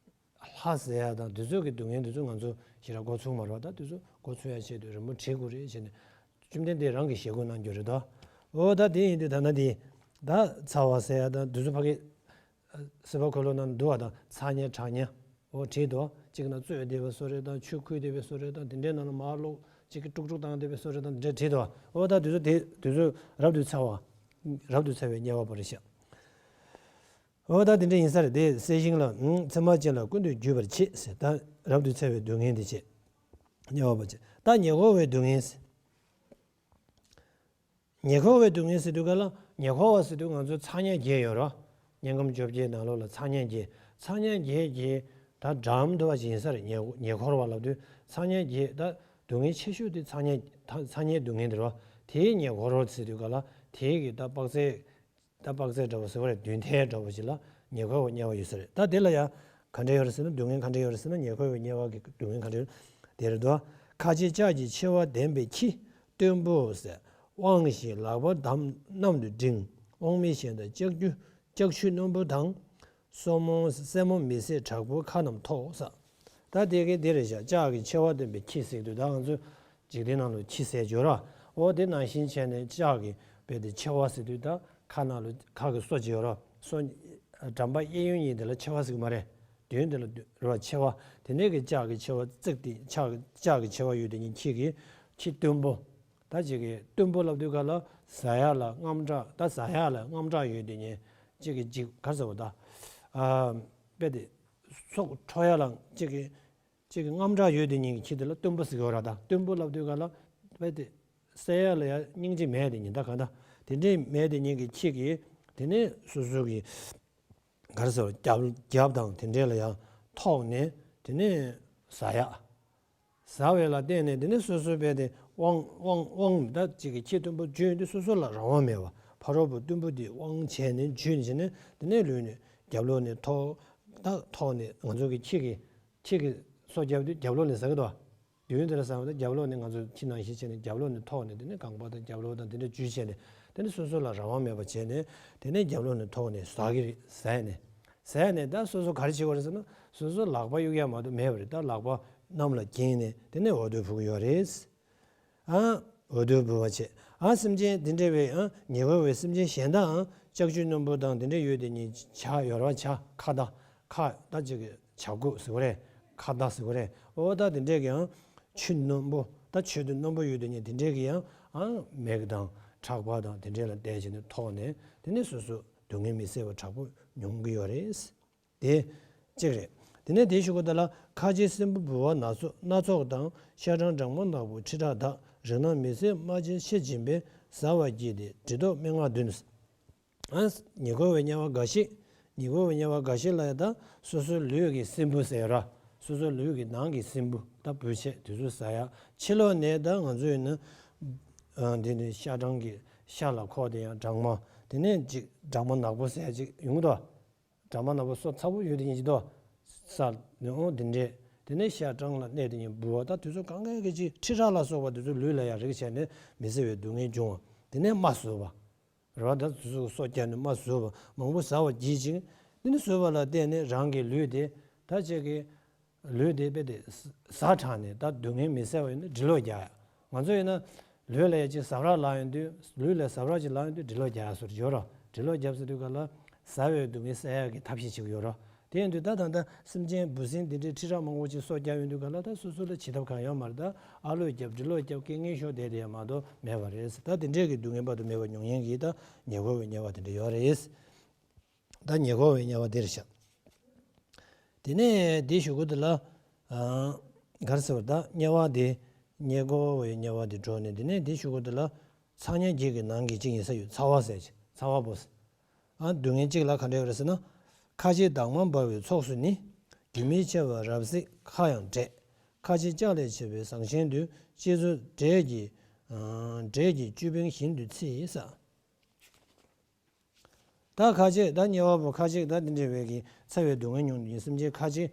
ལྷ་ཟེར་ཡ་དང་དེ་ཚོ་གི་སྡུག་བསྔལ་དེ་ཚོ་ང་ཚོ་ཞེ་དྲག་མགོ་ཚོས་མ་རེད་བ། ད་དེ་ཚོ་མགོ་ཚོས་ཡ་ཆེད་དུ་རི་མོ་བྲིས་དགོས་རེད་བྱས་ནས་བཅོམ་ལྡན་འདས་རང་གིས་ཞལ་བཀོད་གནང་རྒྱུ་རེད་དོ། འོ་ད་དེ་ཡིན་དུས་ད་ན་དེ་ད་ཚ་བ་ཟེར་ཡ་དང་དེ་ཚོ་ཕ་གི་སྲིད་པ་འཁོར་ལོ་ནང་འདུག་བ་དང་ཚ་དམྱལ་གྲང་དམྱལ་འོ་བྲིས་དོ། གཅིག་ན་རྩོད་བསྡད་པའི་བཟོ་འདྲ་དང་ཆུ་ཁོལ་བསྡད་པའི་བཟོ་འདྲ་དང་དེ་འདྲའི་ནང་ལ་མར་ལོག་གཅིག་གི་དཀྲུག་དཀྲུག་བཏང་བསྡད་པའི་བཟོ་འདྲ་དང་དེ་འདྲ་བྲིས་དོ། འོ་ད་དེ་ཚོ་དེ་དེ་ཚོ་རབ་ཏུ་ཚ་བ་རབ་ཏུ་ཚ་བའི་དམྱལ་བ་པོ་རེད་ཤག་འོ་ད་དེ་འདྲ་ཡིན་ས་རེད་དེ་གསལ་ཤིང་ལ་ཚེར་མ་ཅན་ལ་ཀུན་ཏུ་བརྒྱུད་པར་བྱེད་ཟེར་ད་རབ་ཏུ་ཚ་བའི་སྡུག་བསྔལ་དེ་བྱེད། དམྱལ་བ་པོ་བྱེད་ད་ཉེ་འཁོར་བའི་སྡུག་བསྔལ་ཟེར། ཉེ་འཁོར་བའི་སྡུག་བསྔལ་ཟེར་དུས་ག་ལ་ཉེ་འཁོར་བ་ཟེར་དུས་ང་ཚོ་ཚ་དམྱལ་བརྒྱད་ཡོད་རོ། དམྱལ་ཁམས་བཅོ་བརྒྱད་ནང་ལོགས་ལ་ཚ་དམྱལ་བརྒྱད་ཚ་དམྱལ་བརྒྱད་ཀྱི་ད་འགྲམ་དུ་བ་ཅིག་ཡིན་ས་རེད། ཉེ་ཉེ་འཁོར་བ་ལབ་དུས་ཚ་དམྱལ་བརྒྱད་ད་སྡུག་བསྔལ་ཆེ་ཤོས་དེ་ཚ་དམྱལ་ད་ཚ་དམྱལ་སྡུག་བསྔལ་དེ་རོ། དེའི་ཉེ་འཁོར་བ་ཟེར་དུས་ག་ལ་དེའི་གི་ད་དཔག་ཚད། ད་དཔག་ཚད་འདྲ་བོ་ཟེར་བ་རེད། བདུན་ཐེར་འདྲ་བོ་ཞིག་ལ་ཉེ་འཁོར་བ་དམྱལ་བ་ཡོད་ས་རེད། ད་དེ་ལ་ཡང་ ག་འདྲ་ཡོད་རེད་ཟེར་ན། སྡུག་བསྔལ་ག་འདྲ་ཡོད་རེད་ཟེར་ན། ཉེ་འཁོར་བའི་དམྱལ་བ་གི་སྡུག་བསྔལ་ག་འདྲ་ཡོད་དེ་རེད་དོ། ཁ་ཆེ་ལྕགས་ཀྱི་མཆེ་བ་ལྡན་པའི་ཁྱི་གཏུམ་པོ་ཟེར། དབང་ཞིང་ལག་པ་འདམ་གནམ་དུ་འགྲིང་། དབང་མེད་གཞན་དག་ལྕགས་ཀྱུ་ལྕགས་ཀྱུ་རྣོན་པོ་དང་། སོར་མོ་སེན་མོ་མི་བཟད་དྲག་པོའི་ཁ་རྣམས་ཐོགས་ས། ད་དེ་གའི་འདི་རེད་བཞག། ལྕགས་ཀྱི་མཆེ་བ་ལྡན་པའི་ཁྱི་ཟེར་དུས་ད་ང་ཚོ་འཇིག་རྟེན་ནང་ལ་ཁྱི་ཟེར་གྱི་ཡོད་ར། འོ་དེ་ནང་བཞིན་བྱས་ནས་ལྕགས་ཀྱི་རྦད་དེ་མཆེ་བ་ཟེར་དུས་ད་ཁ་ནང་ལ་ཁ་གི་སོ་ཅིག་ཡོད་ར། སོ་འགྲམ་པ་གཡས་གཡོན་གཉིས་དེ་ལ་མཆེ་བ་ཟེར་གི་མ་རེད། མདུན་དེ་ལ་རེད་བ། མཆེ་བ། དེ་ནས་གི་ལྕགས་ཀྱི་མཆེ་བ་བརྩེགས་ཏེ་ལྕགས་ཀྱི་ལྕགས་ཀྱི་མཆེ་བ་ཡོད་དེ་ཉིད་ཁྱི་གི་ཁྱི་གཏུམ་པོ། ད་ཅིག་གི་གཏུམ་པོ་ལབ་དུས་ག་ལ་ཟ་ཡ་ལ་དངངས་སྐྲག་ད་ཟ་ཡ་ལ་དངངས་སྐྲག་ཡོད་དེ་ཉིད་ཅིག་གི་ཅིག་ག་རེ་ཟེར་བ་ད། ཨ་རྦད་དེ་སྲོག་འཕྲོག་ཡ་ལ་ཅིག་གི་ཅིག་གི་དངངས་སྐྲག་ཡོད་དེ་ཉིད་ཀྱི་ཁྱི་དེ་ལ་གཏུམ་པོ་ཟེར་གི་ཡོད་ར། ད་གཏུམ་པོ་ལབ་དུས་ག་ལ་རྦད་དེ་བསད་ཡ་ལ་ཡ་སྙིང་རྗེ་མེད་དེ་ཉིད་ད་ག་ད་དེ་འདྲས་མེད་དེ་ཉིད་ཀྱི་ཁྱི་གི་དེ་ནས་སོ་སོ་གི་ག་རེ་ཟེར་བ་རྒྱབ་རྒྱབ་དང་དེ་འདྲས་ལ་ཡང་ཐོགས་ནས་དེ་ནས་ཟ་ཡ། ཟ་བའི་ལ་བརྟེན་ནས་དེ་ནས་སོ་སོའི་རྦད་དེ་དབང་དབང་དབང་ད་ཅིག་གི་ཁྱི་གཏུམ་པོ་འཇུས་ཏེ་སོ་སོ་ལ་རང་དབང་མེད་པ། ཕ་རོལ་པོ་གཏུམ་པོ་དེ་དབང་བྱས་ནས་འཇུས་ནས་བྱས་ནས་དེ་ནས་ལུས་ནས་རྒྱབ་ལོགས་ནས་ཐོགས། ད་ཐོགས་ནས་ང་ཚོ་གི་ཁྱི་གི་ཁྱི་གི་སོ་རྒྱབ་དུས་རྒྱབ་ལོགས་ནས་ཟ་གི་འདུག་བ། མདུན་དེ་ལ་ཟ་བ་དང་རྒྱབ་ལོགས་ནས་ང་ཚོ་ཁྱི་ནང་བཞིན་བྱས་ནས་རྒྱབ་ལོགས་ནས་ཐོགས་ནས་དེ་ནས་རྐང་པ་དང་རྒྱབ་ལོགས་དང་དེ་འདྲ་འཇུས་བྱས་ནས་དེ་ནས་སོ་སོ་ལ་རང་དབང་མེད་པ་བྱས་ནས་དེ་ནས་རྒྱབ་ལོགས་ནས་ཐོགས་ནས་ཟ་གི་རེད། ཟ་ཡ་ནས་ཟ་ཡ་ནས་ད་སོ་སོ་ག་རེ་བྱེད་དགོས་རེད་ཟེར་ན། སོ་སོ་ལག་པ་གཡུག་ཡ་མ་གཏོགས་མེད་པ་རེད། ད་ལག་པ་གནམ་ལ་བརྒྱེངས་ནས་དེ་ནས་འོ་དོད་ཕུལ་གི་ཡོད་རེད། ཨ། འོ་དོད་འབུལ་བ་བྱེད། ཨ། སེམས་ཅན་དེ་འདྲ་བའི་ཨ་ཉེ་འཁོར་བའི་སེམས་ཅན་གཞན་དག་ཨང་ལྕགས་ཀྱུ་རྣོན་པོ་དང་དེ་འདྲ་ཡོད་དེ་ཉིད་བྱ་ཡོར་བ་བྱ་ཁ་ད་ཁ་ད་ཅིག་གི་བྱ་རྒོད་ཟེར་བ་རེད། ཁ་ད་ཟེར་བ་རེད། འོ་ད་དེ་འདྲས་ཀྱི་ཨང་ཆུ་རྣོན་པོ་ད་ཆུ་དེ་རྣོན་པོ་ཡོད་དེ་ཉིད་དེ་འདྲས་ཀྱི་ཨང་ཨང་མེ་གི་དང་ཁྲག་པ་དང་དེ་འདྲས་ལ་བལྟས་བྱས་ནས་ཐོགས་ནས་དེ་ནས་སོ་སོ་སྡུག་བསྔལ་མི་བཟད་པ་དྲག་པོ་མྱོང་གི་ཡོད་རེད། དེ་གཅིག་རེད། དེ་ནས་དེའི་གཞུག་གུ་དེ་ལ་ཁ་ཆེའི་སྲིན་བུ་འབུ་བ་སྣ་ཚོགས་སྣ་ཚོགས་དང་། ཤ་སྦྲང་སྦྲང་མ་ནག་པོ་ཁྲི་ཕྲག་དག་རིགས་སྣ་མི་བཟད་རྨ་ཆེན་ཤེད་འབྱིན་པས་ཟ་བར་བགྱིས་ཏེ་འདྲེ་ཐོག་སྨྲེ་སྔགས་བདུན། ཨ། ཉེ་འཁོར་བའི་དམྱལ་བ་འགའ་ཞིག་ཉེ་འཁོར་བའི་དམྱལ་བ་འགའ་ཞིག་ལ་ཡང་ད་སོ་སོའི་ལུས་ཀྱི་སྲིན་བུ་ཟེར་ར། སོ་སོའི་ལུས་ཀྱི་ནང་གི་སྲིན་བུ་ད་བུ་ཆེ་དེ་ཚོ་ཟ་ཡ། ཕྱི་ལོགས་ནས་ད་ང་ཚོ་ཡིན་ན། ཨ། འདི་ནི་ཤ་སྦྲང་གི་ཤ་ལ་ཁོག་དེ་ཡང་སྦྲང་མ། དེ་ནས་ཅིག་སྦྲང་མ་ནག་པོ་ཟེར་ཡ་ཅིག་ཡོང་གི་འདུག་སྦྲང་མ་ནག་པོ་སོ་ཚ་པོ་ཡོད་དེ་ཡིན་གྱི་འདུག་ས་ནི་འོང་དེ་འདྲས། དེ་ནས་ཤ་སྦྲང་ལ་གནས་དེ་ཉིད་འབུ་བ་ད་དུས་ཚོད་གང་གའི་གི་ཅིག་ཁྲི་ཕྲག་ལ་སོགས་པ་དེ་ཚོ་ལུས་ལ་ཡང་རེག་བྱས་ནས་མི་བཟད་པའི་སྡུག་བསྔལ་འབྱུང་བ། དེ་ནས་རྨ་ཟོས་པ། རེད་བ། ད་དུས་ཚོད་སོ་བརྒྱབ་ནས་རྨ་ཟོས་པ་མང་པོ་ཟ་བ་གྱིས་ཅིག་དེ་ནས་ཟོས་པ་ལ་བརྟེན་ནས་རང་གི་ལུས་དེ་ད་ཅིག་གི་ལུས་དེ་དཔེ་དེ་ཟ་དྲགས་ནས་ད་སྡུག་བསྔལ་མི་བཟད་པ་ཡོད་ན་འབྲི་ཀློག་རྒྱག་ཡ། ང་ཚོ་ཡིན་ན་ལུས་ལ་ཡ་ཅིག་ཟ་འཕྲུག་ལངས་ཡོང་དུས་ལུས་ལ་ཟ་འཕྲུག་ཅིག་ལངས་ཡོང་དུས་འབྲི་ཀློག་རྒྱག་ཡ་སོགས་ཡོད་ར། འབྲི་ཀློག་བརྒྱབ་ཟེར་དུས་ག་ལ་ཟ་བའི་སྡུག་བསྔལ་བསལ་ཡ་གི་ཐབས་ཤེས་ཅིག་ཡོད་ར། དེ་ཡིན་དུས་ད་ད་ལྟ་སེམས་ཅན་འབུ་སྲིན་འདི་འདྲའི་ཁྲི་ཕྲག་མང་པོ་ཅིག་སྲོག་བསྐྱབས་ཡོང་དུས་ག་ལ་ད་སོ་སོ་ལ་བྱེད་ཐབས་གང་ཡོད་མ་རེད། ད་ཨ་ལོས་བརྒྱབ་འབྲི་ཀློག་བརྒྱབ་སྐད་ངན་ཤོར་བསྡད་དེ་ཡ་མ་གཏོགས་མེད་པ་རེད། ད་དེ་འདྲའི་གི་སྡུག་བསྔལ་དཔག་ཏུ་མེད་པ་མྱོང་ཡན་གྱིས་ད་ཉེ་འཁོར་བའི་དམྱལ་བ་དེ་འདྲ་ཡོད་རེད། ད་ཉེ་འཁོར་བའི་དམྱལ་བ་འདིར་བཞག་དེ་ནས་དེའི་གཞུག་གུ་དེ་ལ། ཨ། ག་རེ་ཟེར་བ་ད་དམྱལ་བ་དེ། ཉེ་འཁོར་བའི་དམྱལ་བ་དེ་འགྲོ་ནས་དེ་ནས་དེའི་གཞུག་གུ་དེ་ལ། ཚ་དམྱལ་བརྒྱད་ཀྱི་ནང་གི་གཅིག་ཡིན་ས་ཡོད། ཚ་བ་ཟེར་ཅིག་ཚ་བ་པོ་ཟེར། ཨ། སྡུག་བསྔལ་གཅིག་ལ་ག་འདྲ་ཡོད་རེད་ཟེར་ན། ཁ་ཆེ་དྭངས་མ་འབར་བའི་ཚོགས་སུ་ནི། རྒྱུན་མི་འཆད་པར་རབ་བསྲེགས་ཁ་ཡང་བྲེག་ཁ་ཆེ་ལྕགས་ལས་བྱས་པའི་ཟངས་ཆེན་དུ། ལྕེ་ཚོ་འབྲས་ཀྱི། ཨ། འབྲས་ཀྱི་ཅུད་པན་བཞིན་དུ་ཚིག་ཟེར། ད་ཁ་ཆེ་ད་དམྱལ་བ་པོ་ཁ་ཆེ་ད་འདི་འདྲ་བའི་གི་ཚ་བའི་སྡུག་བསྔལ་མྱོང་དུས་སེམས་ཅན་ཁ་ཆེ་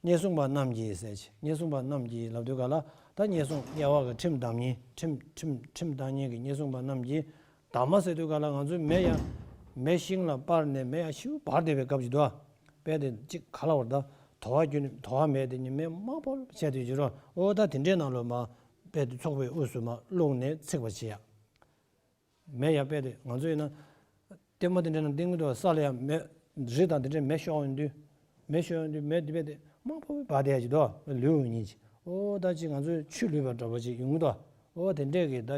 བསྙེན་སྲུང་པ་རྣམས་ཀྱིས་ཟེར་ཅིག་བསྙེན་སྲུང་པ་རྣམས་ཀྱིས་ལབ་དུས་ག་ལ་ད་བསྙེན་སྲུང་དམྱལ་བ་གི་ཁྲིམས་བསྡམ་མཁན་ཁྲིམས་ཁྲིམས་ཁྲིམས་བཏང་མཁན་གྱི་བསྙེན་སྲུང་པ་རྣམས་ཀྱིས་བསྡམ་མ་ཟེར་དུས་ག་ལ་ང་ཚོའི་མེ་ཡ་མེ་ཤིང་ལ་སྤར་ནས་མེ་ཡ་ཤིའུ་འབར་བསྡད་པའི་སྐབས་ཅིག་འདུག་ཨ། དཔེ་དེ་ཅིག་ག་ལ་བར་ད་དོ་བ་རྒྱུ་ནི་དོ་བ་མེ་དེ་ཉིད་མེ་དམར་པོ་བྱས་དུས་ཅིག་རོ། ཨོ་ད་དེ་འདྲའི་ནང་ལོ་མ་དཔེ་དེ་ཚོགས་པའི་དབུས་སུ་མ་བླུགས་ནས་འཚིག་པ་བྱེད་ཡ། མེ་ཡར་སྤར་ཏེ་ང་ཚོ་ཡིན་ན། ལྟད་མོ་དེ་འདྲ་ནང་བསྟན་གྱི་འདུག་ས་ལ་ཡང་མེ། རི་དང་དེ་འདྲའི་མེ་ཤོར་ཡོང་དུས། མེ་ཤོར་ཡོང་དུས་མེ་དེ་སྤར་ཏེ་དམར་པོ་བབས་བསྡད་ཡ་ཅིག་འདུག་ལུས་འོང་ཉིན་ཅིག་ཨོ་ད་ཅིག་ང་ཚོས་ཆུ་ལུས་པ་འདྲ་པོ་ཅིག་ཡོང་གི་འདུག་ཨོ་དེ་འདྲས་ཀྱི་ད་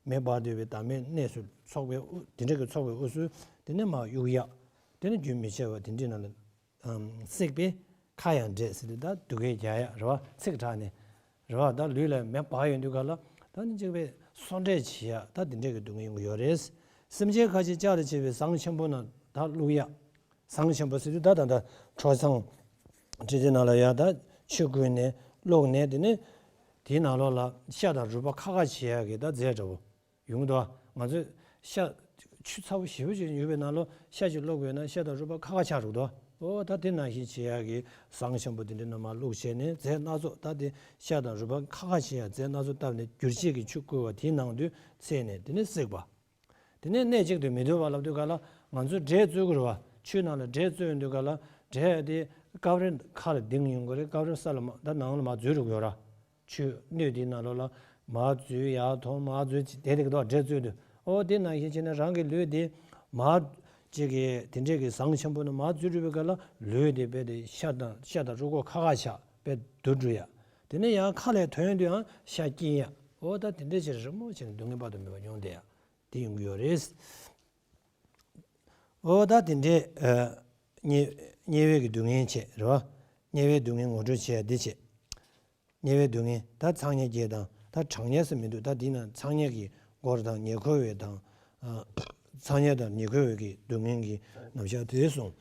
མེ་འབར་སྡོད་པའི་བདག་མེད་གནས་སུ་ཚོགས་པའི་དབུ་དེ་འདྲས་ཀྱི་ཚོགས་པའི་དབུས་སུ་དེ་ནས་མར་གཡུག་ཡ། དེ་ནས་རྒྱུན་མི་འཆད་པར་དེ་འདྲའི་ནང་ལ། བསྲེགས་པས་ཁ་ཡང་བྲེག་ཟེར་དུས་ད་སྡུག་སྐད་རྒྱག་ཡ་རེད་བ། ཚིག་དྲག་ནས་རེད་བ། ད་ལུས་ལ་མེ་འབར་ཡོང་དུས་ག་ལ་ད་ནི་གཅིག་པའི་སོ་འབྲས་བྱེད་ཡ་ད་དེ་འདྲས་ཀྱི་སྡུག་བསྔལ་ཡོང་གི་ཡོད་རེད། སེམས་ཅན་ཁ་ཆེ་ལྕགས་ལས་བྱས་པའི་ཟངས་ཆེན་པོ་ནང་ད་བླུགས་ཡ། ཟངས་ཆེན་པོ་ཟེར་དུས་ད་ད་ད་ཁྲོ་ཟངས་བྲིས་དེ་ནང་ལ་ཡ་ད་ཆུ་བསྐོལ་ནས་བླུགས་ནས་དེ་ནས་དེའི་ནང་ལོགས་ལ་ཤ་དང་རུས་པ་ཁ་ཁ་བྱེད་ཡ་གི་ད་རྫས་འདྲ་བོ། ཡོང་གི་འདུག་ང་ཚོས་ཤ། ཆུ་ཚ་པོ་ཞེ་པོ་ཅིག་ཡོད་པའི་ནང་ལོ་ཤ་ཅིག་བླུགས་དགོས་ན་ཤ་དང་རུས་པ་ཁ་ཁ་ཆགས་འགྲོ་གི་འདུག་ཨོ་ད་དེ་ནང་བཞིན་བྱེད་ཡག་གི་ཟངས་ཆེན་པོ་དེ་འདྲ་ནང་མར་བླུགས་བྱས་ནས་རྫས་སྣ་ཚོགས། ད་དེ་ཤ་དང་རུས་པ་ཁ་ཁ་བྱེད་ཡག་རྫས་སྣ་ཚོགས་བཏབ་ནས་འགྱུར་བྱེད་ཀྱི་ཆུ་བསྐོལ་བ་དེའི་ནང་དུ་བཙོས་ནས་དེ་ནས་བསྲེགས་པ། དེ་ནས་གནས་གཅིག་ཏུ་མི་སྡོད་པ་ལབ་དུས་ག་ལ་ང་ཚོས་འབྲས་བཙོ་གི་རེད་བ། ཆུའི་ནང་ལ་འབྲས་བཙོ་ཡོང་དུས་ག་ལ་འབྲས་དེ་སྐབས་རེ་ཁ་ལ་ལྡིང་ཡོང་གི་རེད། སྐབས་རེ་ས་ལ་མ་ད་ནང་ལ་མར་འཛུལ་འགྲོ་གི་ཡོད་ར། ཆུ་སྣོད་དེའི་ནང་ལོགས་ལ་མར་འཛུལ་ཡར་ཐོན་མར་འཛུལ་བྱས་བསྡད་བསྡད་ཀྱི་འདུག་འབྲས་བཙོས་དུས། ཨོ་དེ་ནང་བཞིན་བྱས་ནས་རང་གི་ལུས་དེ་མར་ཅིག་གི་དེ་འདྲས་ཀྱི་ཟངས་ཆེན་པོ་ནང་མར་འཛུལ་འགྲོ་བའི་སྐབས་ལ་ལུས་དེ་རྦད་དེ་ཤ་དང་ཤ་དང་རུས་ཁོག་ཁ་ཁ་ཆགས་རྦད་དུ་འགྲོ་ཡ། དེ་ནས་ཡང་ཁ་ལས་ཐོན་དུས་ཡང་ཤ་སྐྱེ་ཡ། ཨོ་ད་དེ་འདྲས་བྱས་རི་མོ་བྱས་ནས་སྡུག་བསྔལ་དཔག་ཏུ་མེད་པ་མྱོང་བསྡད་ཡ། དེ་ཡོང་གི་ཡོད་རེད། ཨོ་ད་དེ་འདྲས་ཨ་དམྱལ་དམྱལ་བའི་གི་སྡུག་བསྔལ་བྱས་རེད་བ། དམྱལ་བའི་སྡུག་བསྔལ་ངོ་སྤྲོད་བྱས་ཡ་འདི་བྱས། དམྱལ་བའི་སྡུག་བསྔལ་ད་ཚངས་དམྱལ་བརྒྱད་དང་ད་གྲང་དམྱལ་ཟེར་མི་འདུག་ད་འདི་ན་ཚངས་དམྱལ་གྱི་སྐོར་དང་ཉེ་འཁོར་བའི་དང་། ཨ་ཚངས་དམྱལ་དང་ཉེ་འཁོར་བའི་གི་སྡུག་བསྔལ་གྱི་རྣམ་གཞག་དེ་གསུངས།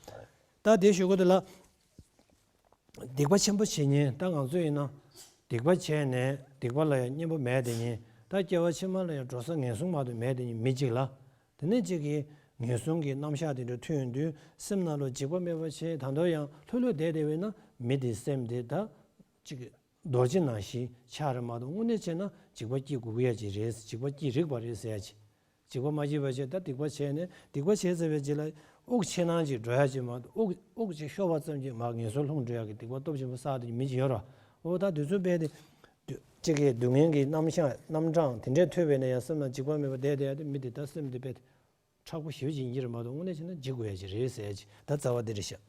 ད་དེ་ཞུ་གི་འདུག་ལ། སྡིག་པ་ཆེན་པོ་བྱེད་མཁན་ད་ང་ཚོ་ཡིན་ན། སྡིག་པ་བྱས་ནས་སྡིག་པ་ལ་ཡང་གཉེན་པོ་མེད་དེ་ཉིད་ད་སྐྱེ་བ་ཕྱི་མ་ལ་ཡང་འགྲོ་ས་ངན་སོང་མ་གཏོགས་མེད་དེ་ཉིད་མི་གཅིག་ལ། དེ་ནས་གཅིག་གིས་ངན་སོང་གི་རྣམ་གཞག་དེ་འདྲ་ཐོས་ཡོང་དུས་སེམས་ནང་ལ་འཇིགས་པ་མེད་པ་བྱས་ད་དུང་ཡང་ལྷོད་ལྷོད་བསྡད་བསྡད་པས་ན་མི་དེའི་སེམས་དེ་ད་གཅིག་རྡོ་རྗེ་ནང་བཞིན་ཆགས་རེད་མ་གཏོགས་དངོས་གནས་བྱས་ན་འཇིགས་པ་སྐྱེ་དགོས་ཀྱི་ཡ་ཅིག་རེད། འཇིགས་པ་སྐྱེ་རིགས་པ་རེད་ཟེར་ཡ་ཅིག་འཇིགས་པ་མ་སྐྱེས་པ་བྱས་ད་སྡིག་པ་བྱས་ནས་སྡིག་པ་བྱས་ཚར་བའི་རྗེས་ལ་དབུགས་ཆད་སྣང་ཅིག་འགྲོ་ཡ་ཅིག་མ་གཏོགས་དབུགས་དབུགས་ཅིག་ཤོར་བ་ཙམ་གྱིས་མར་ངན་སོང་ལྷུང་འགྲོ་ཡ་གི་སྡིག་པ་སྟོབས་ཆེན་པོ་བསགས་དེ་མི་ཅིག་ཡོད་ར། འོ་ད་དུས་ཚོད་སྤེལ་ཏེ། གཅིག་གིས་སྡུག་བསྔལ་གྱི་རྣམ་གཞག་རྣམ་གྲངས་དེ་འདྲས་ཐོས་པས་ན་ཡང་སེམས་ལ་འཇིགས་པ་མེད་པར་བསྡད་བསྡད་ཡ་དེ་མི་དེ་ད་སེམས་དེ་དཔེ་མཁྲེགས་པོ་ཞེ་པོ་ཅིག་ཡིན་གྱི་རེད་མ་གཏོགས་དངོས་གནས་བྱས་ན་འཇིགས་དགོས་ཡ་ཅིག་རེད་ཟེར་ཡ་ཅིག་ད་རྩ་བ་དེ་རེད་ཤག་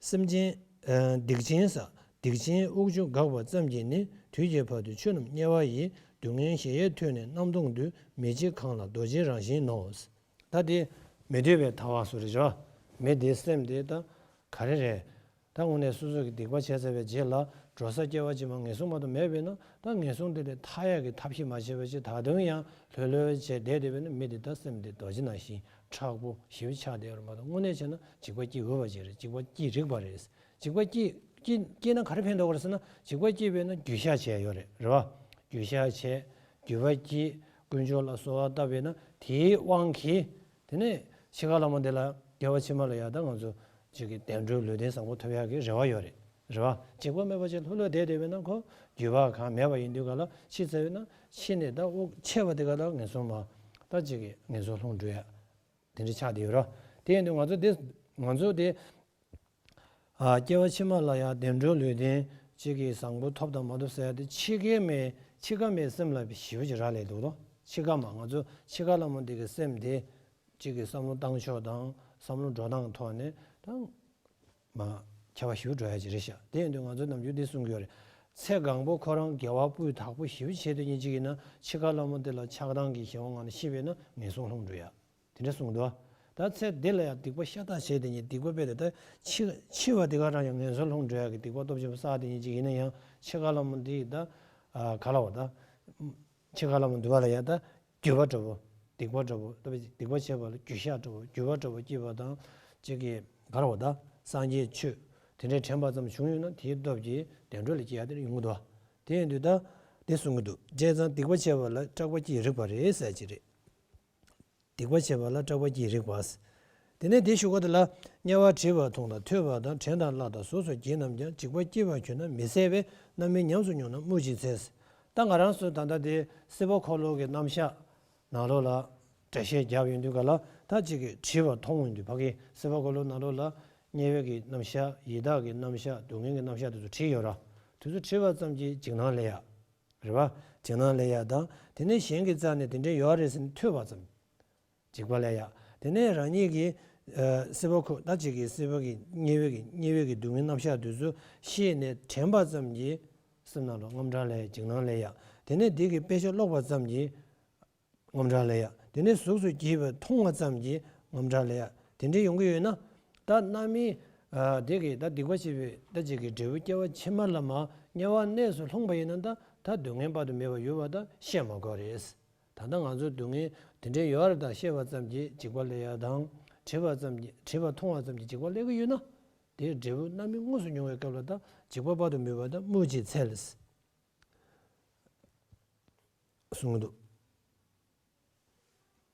སེམས་ཅན། ཨ་སྡིག་ཅན་ཟ། སྡིག་ཅན་དབུགས་ཆུ་འགགས་པ་ཙམ་གྱིས་ནི། དུས་ཀྱི་བར་དུ་ཆོས་རྣམས་དམྱལ་བ་ཡི། སྡུག་བསྔལ་གཞལ་ཡས་ཐོས་ནས་རྣམ་རྟོག་འདུས། མི་བྱེད་གང་ལ་རྡོ་རྗེའི་རང་བཞིན་ནོ། ད་དེ་མི་འདོད་པའི་ཐལ་བ་སོགས་རེད་བ། མི་དེའི་སེམས་དེ་ད་ག་རེ་རེད། ད་དངོས་གནས་སོ་སོ་གི་སྡིག་པ་བྱས་ཚར་བའི་རྗེས་ལ་འགྲོ་ས་སྐྱེ་བ་ཕྱི་མ་ངན་སོང་མ་གཏོགས་མེད་པས་ན་ད་ངན་སོང་དེ་ལས་ཐར་ཡག་གི་ཐབས་ཤེས་མ་བྱས་པ་ཅིག་ད་དུང་ཡང་ལྷོད་ལྷོད་བྱས་བསྡད་བསྡད་པས་ན་མི་དེ་ད་སེམས་དེ་རྡོ་རྗེ་ནང་བཞིན་མཁྲེགས་པོ་ཞེ་པོ་ཆགས་བསྡད་ཡོད་རེད་མ་གཏོགས་དངོས་གནས་བྱས་ན་འཇིགས་པ་སྐྱེ་འོས་པ་ཅིག་རེད། འཇིགས་པ་སྐྱེ་རིགས་པ་རེད། འཇིགས་པ་སྐྱེ་སྐྱེ་སྐྱེས་ན་ག་རེ་ཕན་ཐོགས་རེད་ཟེར་ན་འཇིགས་པ་སྐྱེས་པས་ན་འགྱོད་བཤགས་བྱས་ཡོད་རེད། རེད་བ། འགྱོད་བཤགས་བྱས། འགྱོད་པ་སྐྱེས། དཀོན་མཆོག་ལ་གསོལ་བ་བཏབ་པས་ན་དེའི་དབང་གིས། དེ་ནས་འཆི་ཁ་ལྷ་མོ་འདི་ལ་སྐྱེ་བ་ཕྱི་མ་ལ་ཡང་ད་ང་ཚོ་གཅིག་གི་བདེ་འགྲོའི་ལུས་རྟེན་བཟང་པོ་ཐོབ་ཡག་གི་རེ་བ་ཡོད་རེད། རེད་བ། འཇིགས་པ་མེད་པ་ཅིག་ལྷོད་ལྷོད་བསྡད་བསྡད་པས་ན་ཁོ་འགྱོད་པ་གང་མེད་པ་ཡིན་དུས་ག་ལ་ཤི་ཚར་བས་ན་ཤི་ནས་ད་དབུགས་ཆད་པ་དེ་ག་ལ་ངན་སོང་མ་ད་གཅིག་གི་ངན་སོང་ལྷུང་འགྲོ་ཡ། དེ་འདྲ་ཆགས་བསྡད་ཡོད་རེད། དེ་ཡིན་དུས་ང་ཚོ་དེ་ང་ཚོ་དེ། ཨ་སྐྱེ་བ་ཕྱི་མ་ལ་ཡང་བདེ་འགྲོའི་ལུས་རྟེན་གཅིག་གི་བཟང་པོ་ཐོབ་དང་མ་ཐོབ་ཟེར་ཡ་དེ་འཆི་ཁའི་མེ་འཆི་ཁ་མེད་སེམས་ལ་ཞེ་པོ་ཅིག་རག་ལས་འདུག་དོ། འཆི་ཁ་མ་ང་ཚོ་འཆི་ཁ་ལྷ་མོ་འདི་གི་སེམས་དེ་གཅིག་གི་བསམ་བློ་བཏང་ཕྱོགས་དང་བསམ་བློ་འགྲོ་སྟངས་ཐོག་ནས་ད་མ་ཁྱད་པར་ཞེ་པོ་འགྲོ་ཡ་ཅིག་རེད་ཤག་དེ་ཡིན་དུས་ང་ཚོ་ནམ་རྒྱུན་འདི་གསུང་གི་ཡོད་རེད། ཚེ་གང་པོ་ཁོ་རང་དགེ་བ་སྤུས་དག་པོ་ཞེ་པོ་བྱས་དུས་ཉིན་གཅིག་ཡིན་ན་འཆི་ཁ་ལྷ་མོ་འདི་ལ་ཆགས་སྡང་གི་ཞེན་པ་ངང་ནས་ཤི་བས་ན་ངན་སོང་ལྷུང་འགྲོ་ཡ། དེ་འདྲ་གསུངས་འདུག་ད་ཚེ་འདི་ལ་ཡང་སྡིག་པ་ཤ་སྟག་བྱས་དེ་ཉིད་སྡིག་པ་སྤེལ་ཏེ་ད་འཆི་འཆི་བ་འདི་ག་རང་ཡང་ངན་སོང་ལྷུང་འགྲོ་ཡག་གི་སྡིག་པ་སྟོབས་ཆེན་པོ་བསགས་དེ་ཉིད་ཅིག་ཡིན་ན་ཡང་འཆི་ཁ་ལྷ་མོ་འདི་ད་ག་ལ་བ་ད་འཆི་ཁ་ལྷ་མོ་འདི་བ་ལ་ཡང་ད་འགྱོད་པ་འདྲ་བོ་སྡིག་པ་འདྲ་བོ་ད་སྡིག་པ་བྱས་པ་ལ་འགྱོད་བཤགས་འདྲ་བོ་འགྱོད་པ་འདྲ་བོ་སྐྱེས་པ་དང་གཅིག་གི་ག་ལ་བ་ད་སངས་རྒྱས་ཆོས་དེ་འདྲའི་དྲན་པ་ཙམ་བྱུང་ཡོད་ན་དེའི་སྟོབས་ཀྱིས་བདེ་འགྲོ་ལ་སྐྱེ་ཡག་དེ་ཡོང་གི་འདུག་དེ་ཡིན་དུས་ད་དེ་གསུང་གི་འདུག་བྱས་ཙང་སྡིག་པ་བྱས་པ་ལ་སྐྲག་པ་སྐྱེ་རིགས་པ་རེད་ཟེར་གྱི་རེད། སྡིག་པ་བྱེད་པ་ལ་སྐྲག་པ་སྐྱེ་རིགས་པ། དེ་ནས་དེ་ཞུ་ག་དེ་ལ་དམྱལ་བ་བྲིས་པ་མཐོང་དང་ཐོས་པ་དང་དྲན་དང་བཀླགས་དང་གཟུགས་སུ་བགྱིས་རྣམས་ཀྱང་འཇིགས་པ་སྐྱེས་པར་གྱུར་ན་མི་བཟད་པས་རྣམ་སྨིན་ཉམས་སུ་མྱོང་ན་སྨོས་ཅི་འཚལ། ད་ང་རང་ཚོ་ད་ལྟ་དེ་སྲིད་པ་འཁོར་ལོ་གི་རྣམ་གཞག་ནང་ལོགས་ལ་འགྲེལ་བཤད་བརྒྱབ་ཡོང་དུས་ག་ལ་ད་ཅིག་གིས་བྲིས་པ་མཐོང་ཡོང་དུས་ཕ་གི་སྲིད་པ་འཁོར་ལོ་ནང་ལོགས་ལ་དམྱལ་བའི་གི་རྣམ་གཞག་ཡི་དྭགས་ཀྱི་རྣམ་གཞག་སྡུག་བསྔལ་གྱི་རྣམ་གཞག་དེ་ཚོ་བྲིས་ཡོད་ར། དེ་ཚོ་བྲིས་པ་ཙམ་གྱིས་འཇིགས་སྣང་སླེབས་ཡ། རེད་བ། འཇིགས་སྣང་སླེབས་ཡ་དང་དེ་ནས་གཞན་གྱི་རྩ་ནས་དེ་འདྲའི་ཡོད་རེད་ཟེར་ནས་ཐོས་པ་ཙམ། འཇིགས་པ་སླེབས་ཡ། དེ་ནས་རང་ཉིད་ཀྱིས་ཨ་སྲིད་པ་ཁོ་ད་ཅིག་གིས་སྲིད་པ་གི་དམྱལ་བའི་གི་དམྱལ་བའི་གི་སྡུག་བསྔལ་རྣམ་གཞག་དེ་ཚོ་ཤེས་ནས་དྲན་པ་ཙམ་གྱིས་སེམས་ནང་ལ་དངངས་སྐྲག་སླེབས་ཡ་འཇིགས་སྣང་སླེབས་ཡ། དེ་ནས་དེ་གི་དཔེ་ཆ་ཀློག་པ་ཙམ་གྱིས་དངངས་སྐྲག་སླེབས་ཡ། དེ་ནས་གཟུགས་སུ་བགྱིས་པ་མཐོང་བ་ཙམ་གྱིས་དངངས་སྐྲག་སླེབས་ཡ། དེ་འདྲ་ཡོང་གི་ཡོད་ན། ད་རྣམ་སྨིན་ཨ་དེ་གི་ད་སྡིག་པ་བྱས་པའི་ད་ཅིག་གི་འབྲས་བུ་སྐྱེ་བ་ཕྱི་མ་ལ་མ་དམྱལ་བ་གནས་སུ་ལྷུང་པ་ཡིན་ན་ད་ད་སྡུག་བསྔལ་དཔག་ཏུ་མེད་པ་ཡོད་པ་ད་བཤད་མ་དགོས་རེད། ད་ལྟ་ང་ཚོ་སྡུག་བསྔལ་དེ་འདྲའི་ཡོད་རེད་ད་བཤད་པ་ཙམ་གྱིས་འཇིགས་པ་སླེབས་ཡ་དང་། བྲིས་པ་ཙམ་གྱིས་བྲིས་པ་མཐོང་བ་ཙམ་གྱིས་འཇིགས་པ་སླེབས་ཀྱི་ཡོད་ན། དེའི་འབྲས་བུ་རྣམ་སྨིན་དངོས་སུ་མྱོང་བའི་སྐབས་ལ་ད་འཇིགས་པ་དཔག་ཏུ་མེད་པ་ད་སྨོས་ཅི་འཚལ། གསུང་གི་འདུག་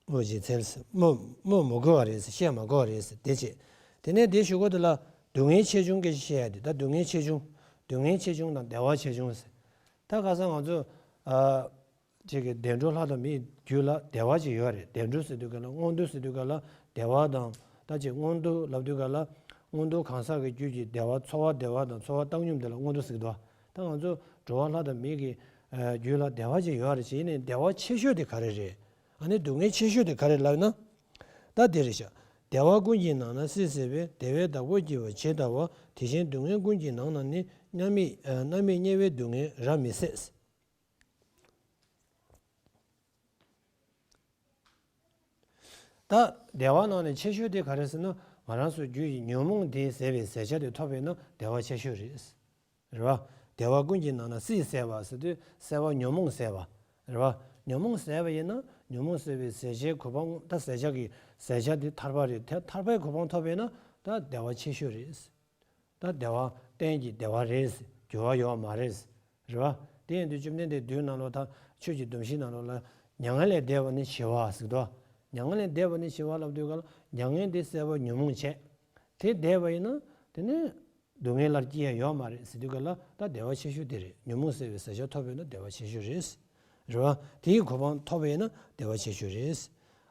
སྨོས་ཅི་འཚལ། སྨོས་སྨོས་མི་དགོས་པ་རེད། བཤད་མ་དགོས་པ་རེད། དེ་བྱས། དེ་ནས་དེའི་གཞུག་གུ་དེ་ལ་སྡུག་བསྔལ་ཆེ་ཆུང་སྐད་ཆ་བཤད་ཡ་དེ། ད་སྡུག་བསྔལ་ཆེ་ཆུང་། སྡུག་བསྔལ་ཆེ་ཆུང་དང་བདེ་བ་ཆེ་ཆུང་ཟེར། ད་ཁ་སང་ང་ཚོ་ཨ་ཅིག་གི་བདེ་འགྲོ་ལྷ་དང་མིའི་རྒྱུད་ལ་བདེ་བ་ཅིག་ཡོད་རེད། བདེ་འགྲོ་ཟེར་དུས་ག་ལ་མངོན་མཐོ་ཟེར་དུས་ག་ལ་བདེ་བ་དང་། ད་ཅིག་མངོན་མཐོ་ལབ་དུས་ག་ལ་མངོན་མཐོ་གང་ཟག་གི་རྒྱུད་ཀྱི་བདེ་བ། ཚོར་བ་བདེ་བ་དང་ཚོར་བ་བཏང་སྙོམས་དེ་ལ་མངོན་མཐོ་ཟེར་གི་འདུག་ད་ང་ཚོ་འགྲོ་བ་ལྷ་དང་མི་གི་ཨ་རྒྱུད་ལ་བདེ་བ་ཅིག་ཡོད་རེད། བྱས་ནས་བདེ་བ་ཆེ་ཤོས་དེ་ག་རེ་རེད། ཨ་ནི་སྡུག་བསྔལ་ཆེ་ཤོས་དེ་ག་རེ་ལབ་ན། ད་དེ་རེད་ཤག་བདེ་བ་ཀུན་གྱི་ནང་ན་སྲིད་ཟད་པས། བདེ་བའི་བདག་པོ་བགྱིས་པ་ཇི་ལྟ་བ། དེ་བཞིན་སྡུག་བསྔལ་ཀུན་གྱི་ནང་ན་ནི། མནར་མེད་ཨ་མནར་མེད་དམྱལ་བའི་སྡུག་བསྔལ་རབ་མི་བཟད། ད་བདེ་བ་ནང་ནས་ཆེ་ཤོས་དེ་ག་རེ་ཟེར་ན། ང་རང་ཚོའི་རྒྱུད་ཀྱི་ཉོན་མོངས་དེ་ཟད་པའི་ཟད་བྱ་དེ་ཐོབ་པས་ན་བདེ་བ་ཆེ་ཤོས་རེད། རེད་བ། བདེ་བ་ཀུན་གྱི་ནང་ན་སྲིད་ཟད་པ་ཟེར་དུས་སྲིད་པ་ཉོན་མོངས་ཟད་པ། རེད་བ། ཉོན་མོངས་ཟད་པ་ཡིན་ན་ཉོན་མོངས་ཟད་པའི་ཟད་བྱའི་གོ་འཕང་། ད་ཟད་བྱ་གི་ཟད་བྱ་དེ་ཐར་པ་རེད། དེ་ཐར་པའི་གོ་འཕང་ཐོབ་པས་ན་ད་བདེ་བ་ཆེ་ཤོས་རེད། ད་བདེ་བ་གཏན་གྱི་བདེ་བ་རེད། འགྱུར་བ་ཡོད་མ་རེད། རེད་བ། དེ་ཡིན་དུས་བཅོམ་ལྡན་འདས་མདོའི་ནང་ལོགས། ད་ཆོས་ཀྱི་སྡོམ་བཞིའི་ནང་ལོགས་ལ། མྱ་ངན་ལས་འདས་པ་ནི་ཞི་བ་ཟེར་དོ། མྱ་ངན་ལས་འདས་པ་ནི་ཞི་བ་ལབ་དུས་ག་ལ་མྱ་ངན་དེ་སྲིད་པ་ཉོན་མོངས་བྱས། དེ་འདས་པ་ཡིན་ན་དེ་ནི་སྡུག་བསྔལ་སླར་སྐྱེ་ཡ་ཡོད་མ་རེད་ཟེར་དུས་ག་ལ། ད་བདེ་བ་ཆེ་ཤོས་དེ་རེད། ཉོན་མོངས་ཟད་པའི་ཟད་བྱ་ཐོབ་པས་ན་བདེ་བ་ཆེ་ཤོས་རེད། རེད་བ། དེའི་གོ་འཕང་ཐོབ་པས་ན་བདེ་བ་ཆེ་ཤོས་རེད།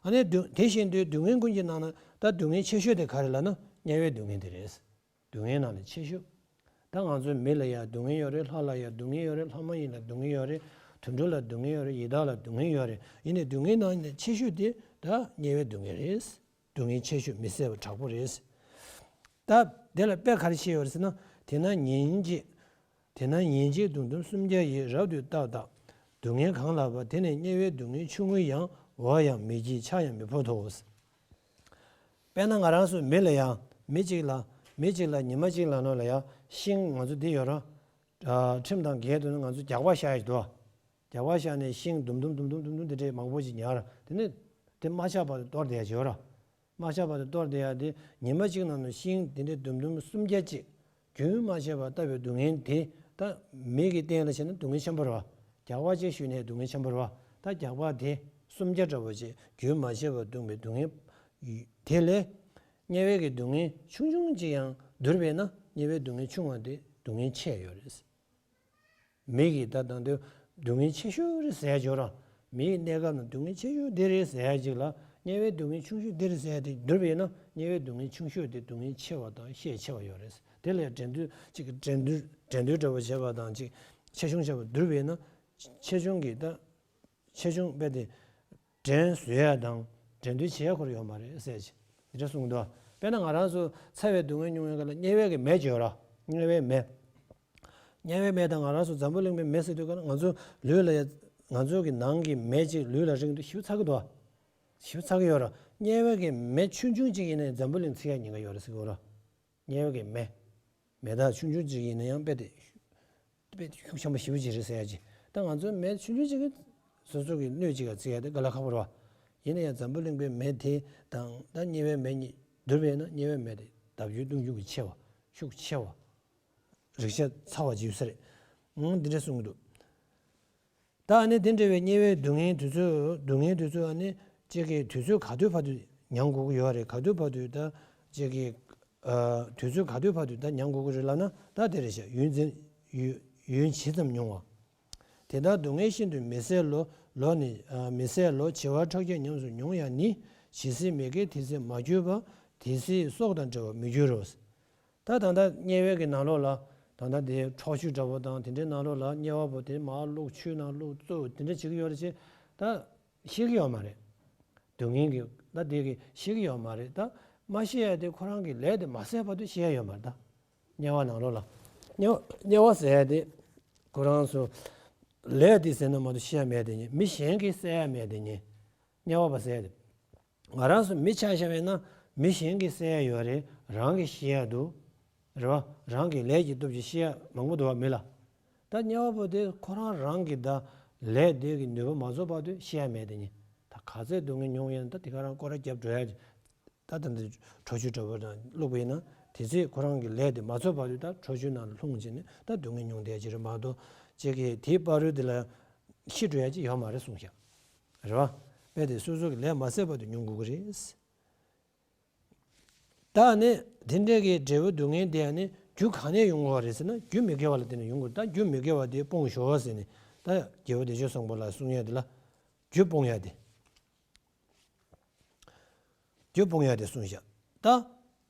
ཨ་ནི་སྡུག་དེ་བཞིན་དུ་སྡུག་བསྔལ་ཀུན་གྱི་ནང་ན་ད་སྡུག་བསྔལ་ཆེ་ཤོས་དེ་ག་རེ་ལབ་ན་དམྱལ་བའི་སྡུག་བསྔལ་དེ་རེད། སྡུག་བསྔལ་ནང་ནས་ཆེ་ཤོས། ད་ང་ཚོའི་མི་ལ་ཡང་སྡུག་བསྔལ་ཡོད་རེད། ལྷ་ལ་ཡང་སྡུག་བསྔལ་ཡོད་རེད། ལྷ་མ་ཡིན་ལ་སྡུག་བསྔལ་ཡོད་རེད། དུད་འགྲོ་ལ་སྡུག་བསྔལ་ཡོད་རེད། ཡི་དྭགས་ལ་སྡུག་བསྔལ་ཡོད་རེད། ཡིན་ནའི་སྡུག་བསྔལ་ནང་ནས་ཆེ་ཤོས་དེ་ད་དམྱལ་བའི་སྡུག་བསྔལ་རེད། སྡུག་བསྔལ་ཆེ་ཤོས་མི་བཟད་པ་དྲག་པོ་རེད། ད་དེ་ལ་དཔེ་ག་རེ་བཤད་ཡོད་རེད་ཟེར་ན། དེ་ན་ཉིན་གཅིག་དེ་ན་ཉིན་གཅིག་དུམ་དུམ་སུམ་བརྒྱ་ཡིས། རབ་ཏུ་བརྟགས་བརྟགས་སྡུག་བསྔལ་གང་ལགས་པ། དེ་ནི་དམྱལ་བའི་སྡུག་བསྔལ་ཆུང་ངུ་ཡང་། འོ་ཡང་མི་བགྱིད་ཆག་ཡང་མི་ཕོད་དོ། དཔེར་ན་ང་རང་ཚོ་མི་ལ་ཡང་། མི་གཅིག་ལ། མི་གཅིག་ལ་ཉི་མ་གཅིག་ལ་ནང་ལ་ཡང་ཤིང་ང་ཚོ་འདི་ཡོད་ར། ཨ་ཁྲིམས་དང་འགལ་དུ་ན་ང་ཚོ་རྒྱགས་པ་བཞག་ཡ་ཞིག་འདུག་རྒྱགས་པ་བཞག་ནས་ཤིང་དུམ་དུམ་དུམ་དུམ་དུམ་དུམ་འདི་འདྲའི་མང་པོ་ཞིག་ཉར། དེ་ནས་དེ་མ་ཆག་བར་དུ་གཏོར་བསྡད་ཡ་ཞིག་ཡོད་ར། མ་ཆག་བར་དུ་གཏོར་བསྡད་ཡ་དེ། ཉི་མ་གཅིག་ནང་ན་ཤིང་དེ་འདྲའི་དུམ་དུམ་སུམ་བརྒྱ་གཅིག་རྒྱུན་མ་ཆད་པར་བཏབ་པའི་སྡུག་བསྔལ་དེ། ད་མི་གི་སྟེང་ལ་བྱས་ན་སྡུག་བསྔལ་ཆེན་པོ་རེད་བ། རྒྱགས་པ་གཅིག་གཞུས་ནས་སྡུག་བསྔལ་ཆེན་པོ་རེད་བ། ད་རྒྱགས་པ་དེ་སུམ་བརྒྱ་འདྲ་བོ་ཅིག་རྒྱུན་མ་ཆད་པར་བརྡུངས་པའི་སྡུག་བསྔལ་དེ་ལས། དམྱལ་བའི་གི་སྡུག་བསྔལ་ཆུང་ཆུང་ཅིག་ཡང་བསྡུར་བས་ན། དམྱལ་བའི་སྡུག་བསྔལ་ཆུང་བ་དེ་སྡུག་བསྔལ་ཆེ་ཡོད་རེད། མི་གི་ད་དང་དུ་སྡུག་བསྔལ་ཆེ་ཤོས་རེད་ཟེར་ཡ་ཅིག་ཡོད་ར། མིའི་གནས་སྐབས་ནང་སྡུག་བསྔལ་ཆེ་ཤོས་འདི་རེད་ཟེར་ཡ་ཅིག་ལ། དམྱལ་བའི་སྡུག་བསྔལ་ཆུང་ཤོས་འདི་རེད་ཟེར་ཡ་དེ་བསྡུར་བས་ན། དམྱལ་བའི་སྡུག་བསྔལ་ཆུང་ཤོས་དེ་སྡུག་བསྔལ་ཆེ་བ་དང་ཤས་ཆེ་བ་ཡོད་རེད། དེ་ལས་འགྲན་བསྡུར་ཅིག་འགྲན་བསྡུར་འགྲན་བསྡུར་འདྲ་བོ་བྱེད་པ་དང་ཅིག་ཆེ་ཆུང་བྱེད་པ་བསྡུར་བས་ན། ཆེ་ཆུང་གི་ད་ཆེ་ཆུང་དཔེ་དེ། འགྲན་བཟོ་ཡ་དང་འགྲན་བསྡུར་བྱེད་ཡ་ཁོ་རང་ཡོད་མ་རེད་ཟེར་གྱི། འདི་འདྲ་གསུངས་འདུག་དཔེར་ན་ང་རང་ཚོ་ཚ་བའི་སྡུག་བསྔལ་མྱོང་བའི་སྐབས་ལ་དམྱལ་བའི་གི་མེ་ཅིག་ཡོད་ར། དམྱལ་བའི་མེ། དམྱལ་བའི་མེ་དང་ང་རང་ཚོ་འཛམ་བུ་གླིང་པའི་མེ་ཟེར་དུས་སྐབས་ལ། ང་ཚོ་ལུས་ལ་ཡ། ང་ཚོ་གི་ནང་གི་མེ་ཅིག་ལུས་ལ་རེག་དུས་ཞེ་པོ་ཚ་གི་འདུག་ཞེ་པོ་ཚ་གི་ཡོད་ར། དམྱལ་བའི་གི་མེ་ཆུང་ཆུང་ཅིག་ཡིན་ནའི་འཛམ་བུ་གླིང་འཚིག་ཡ་ཉེན་ཁ་ཡོད་རེད་ཟེར་གི་ཡོད་ར། དམྱལ་བའི་གི་མེ། མེ་སྟག་ཆུང་ཆུང་ཅིག་ཡིན་ན་ཡང་དཔེ་དེ་དཔེ་ཤུགས་ཆེན་པོ་ཞེ་པོ་ཅིག་རེད་ཟེར་ཡ་ཅིག་ད་ང་ཚོའི་མེ་ཆུང་ཆུང་ཅིག་གིས་སོ་སོ་གི་སྣོད་ཅིག་ག་བརྩི་ཡ་དེ་དཀའ་ལས་ཁག་པོ་རེད་བ། ཡིན་ན་ཡང་འཛམ་བུ་གླིང་པའི་མེ་དེ་དང་ད་དམྱལ་བའི་མེ་གཉིས་བསྡུར་བས་ན། དམྱལ་བའི་མེ་དེ་ལྡབ་འགྱུར་སྟོང་འགྱུར་གྱིས་ཆེ་བ། ཤུགས་ཆེ་བ། རེག་བྱ་ཚ་བ་ཅིག་ཡོད་ས་རེད། ཨང་། འདི་འདྲ་གསུང་གི་འདུག་ད་ཨ་ནི་དེ་འདྲ་བའི་དམྱལ་བའི་སྡུག་བསྔལ་དེ་ཚོ། སྡུག་བསྔལ་དེ་ཚོ་ཨ་ནི་ཅིག་གི་དུས་ཚོད་ག་དུས་བར་དུ་མྱང་དགོས་ཀྱི་ཡོད་རེད། ག་དུས་བར་དུ་ད་ཅིག་གི་ཨ་དུས་ཚོད་ག་དུས་བར་དུ་ད་མྱང་དགོས་ཀྱི་རེད་ལབ་ན། ད་དེ་རེད་ཤག་ཡུན་ཇི། ཡུན། ཡུན་ཇི་ཙམ་མྱོང་བ། དེ་ལྟར་སྡུག་བསྔལ་ཤིན་ཏུ་མི་བཟད་ལོ། ལོ་ནི། ཨ་མི་བཟད་ལོ། བྱེ་བ་ཕྲག་བརྒྱ་ཉམས་སུ་མྱོང་ཡང་ནི། ཇི་སྲིད་མི་དགེ་དེ་ཚེ་མ་གྱུར་པ། དེ་སྲིད་སྲོག་དང་བྲལ་བར་མི་འགྱུར་རོ། ད་ད་ལྟ་དམྱལ་བའི་གི་ནང་ལོགས་ལ། ད་ལྟ་དེ་འཕྲོག་བཅོམ་འདྲ་པོ་དང་དེ་འདྲའི་ནང་ལོགས་ལ་དམྱལ་བ་པོ་དེ་མར་བླུགས། ཆུའི་ནང་བླུགས། བཙོས། དེ་འདྲ་བྱེད་ཀྱི་ཡོད་རེད་ཅེས་ད་ཤེས་ཀྱི་ཡོད་མ་རེད། སྡུག་བསྔལ་གྱི་ད་དེ་གི་ཤེས་ཀྱི་ཡོད་མ་རེད། ད་མ་ཤེས་ཡ་དེ་ཁོ་རང་གི་ལས་དེ་མ་ཟད་བར་དུ་ཤེས་ཡ་ཡོད་མ་རེད། ད་དམྱལ་བ་ནང་ལོགས་ལ། དམྱལ་བ། དམྱལ་བ་ཟེར་ཡ་དེ་ཁོ་རང་ཚོ་ལས་དེ་ཟེར་ན་མ་གཏོགས་ཤེས་ཡ་མེད་དེ་ཉིད། མི་གཞན་གྱིས་བསད་ཡ་མེད་དེ་ཉིད། དམྱལ་བ་པ་ཟེར་ཡ་དེ། ང་རང་ཚོ་མི་ཆ་བཞག་པ་ཡིན་ན་མི་གཞན་གྱིས་བསད་ཡ་ཡོད་རེད། རང་གིས་ཤེས་ཡ་འདུག་རེད་བ། རང་གི་ལས་ཀྱི་སྟོབས་ཀྱིས་ཤེས་ཡ་མང་པོ་འདུག་བ་མི་ལ། ད་དམྱལ་བ་པོ་དེ་ཁོ་རང་རང་གི་ད་ལས་དེ་གི་ནུས་པ་མ་རྫོགས་བར་དུ་ཤེས་ཡ་མེད་དེ་ཉིད། ད་ག་ཚད་སྡུག་བསྔལ་མྱོང་ཡིན་ན་ད་དེ་ག་རང་སྐོར་ར་བརྒྱབ་འགྲོ་ཡ། ད་ད་འདི་འཕྲོག་བཅོམ་འདྲ་པོ་དང་བླུགས་པ་ཡིན་ན། དེ་ཚེ་ཁོ་རང་གི་ལས་དེ་མ་རྫོགས་བར་དུ་ད་འཕྲོག་བཅོམ་ནང་ལ་ལྷུང་བྱས་ནས་ད་སྡུག་བསྔལ་མྱོང་བསྡད་ཀྱི་རེད་མ་གཏོགས། ཅིག་གིས་དེའི་བར་དུ་དེ་ལ་ཤི་འགྲོ་ཡ་ཅིག་ཡོད་མ་རེད་གསུངས་ཤག་རེད་བ། དཔེ་དེ་སོ་སོ་གི་ལས་མ་ཟད་བར་དུ་མྱོང་དགོས་ཀྱི་རེད། ད་ནི་དེ་འདྲའི་གི་འབྲས་བུ་སྡུག་བསྔལ་དེ་ཡང་ནི་རྒྱུ་གང་ནས་ཡོང་དགོས་པ་རེད་ཟེར་ན། རྒྱུ་མི་དགེ་བ་ལ་བརྟེན་ནས་ཡོང་དགོས། ད་རྒྱུ་མི་དགེ་བ་དེ་སྤོང་ཤོག་ཟེར་ནས། ད་རྒྱལ་པོ་བདེ་སྤྱོད་བཟང་པོ་ལ་གསུང་ཡ་དེ་ལ་རྒྱུ་སྤོང་ཡ་དེ། རྒྱུ་སྤོང་ཡ་དེ་གསུངས་བཞག་ད།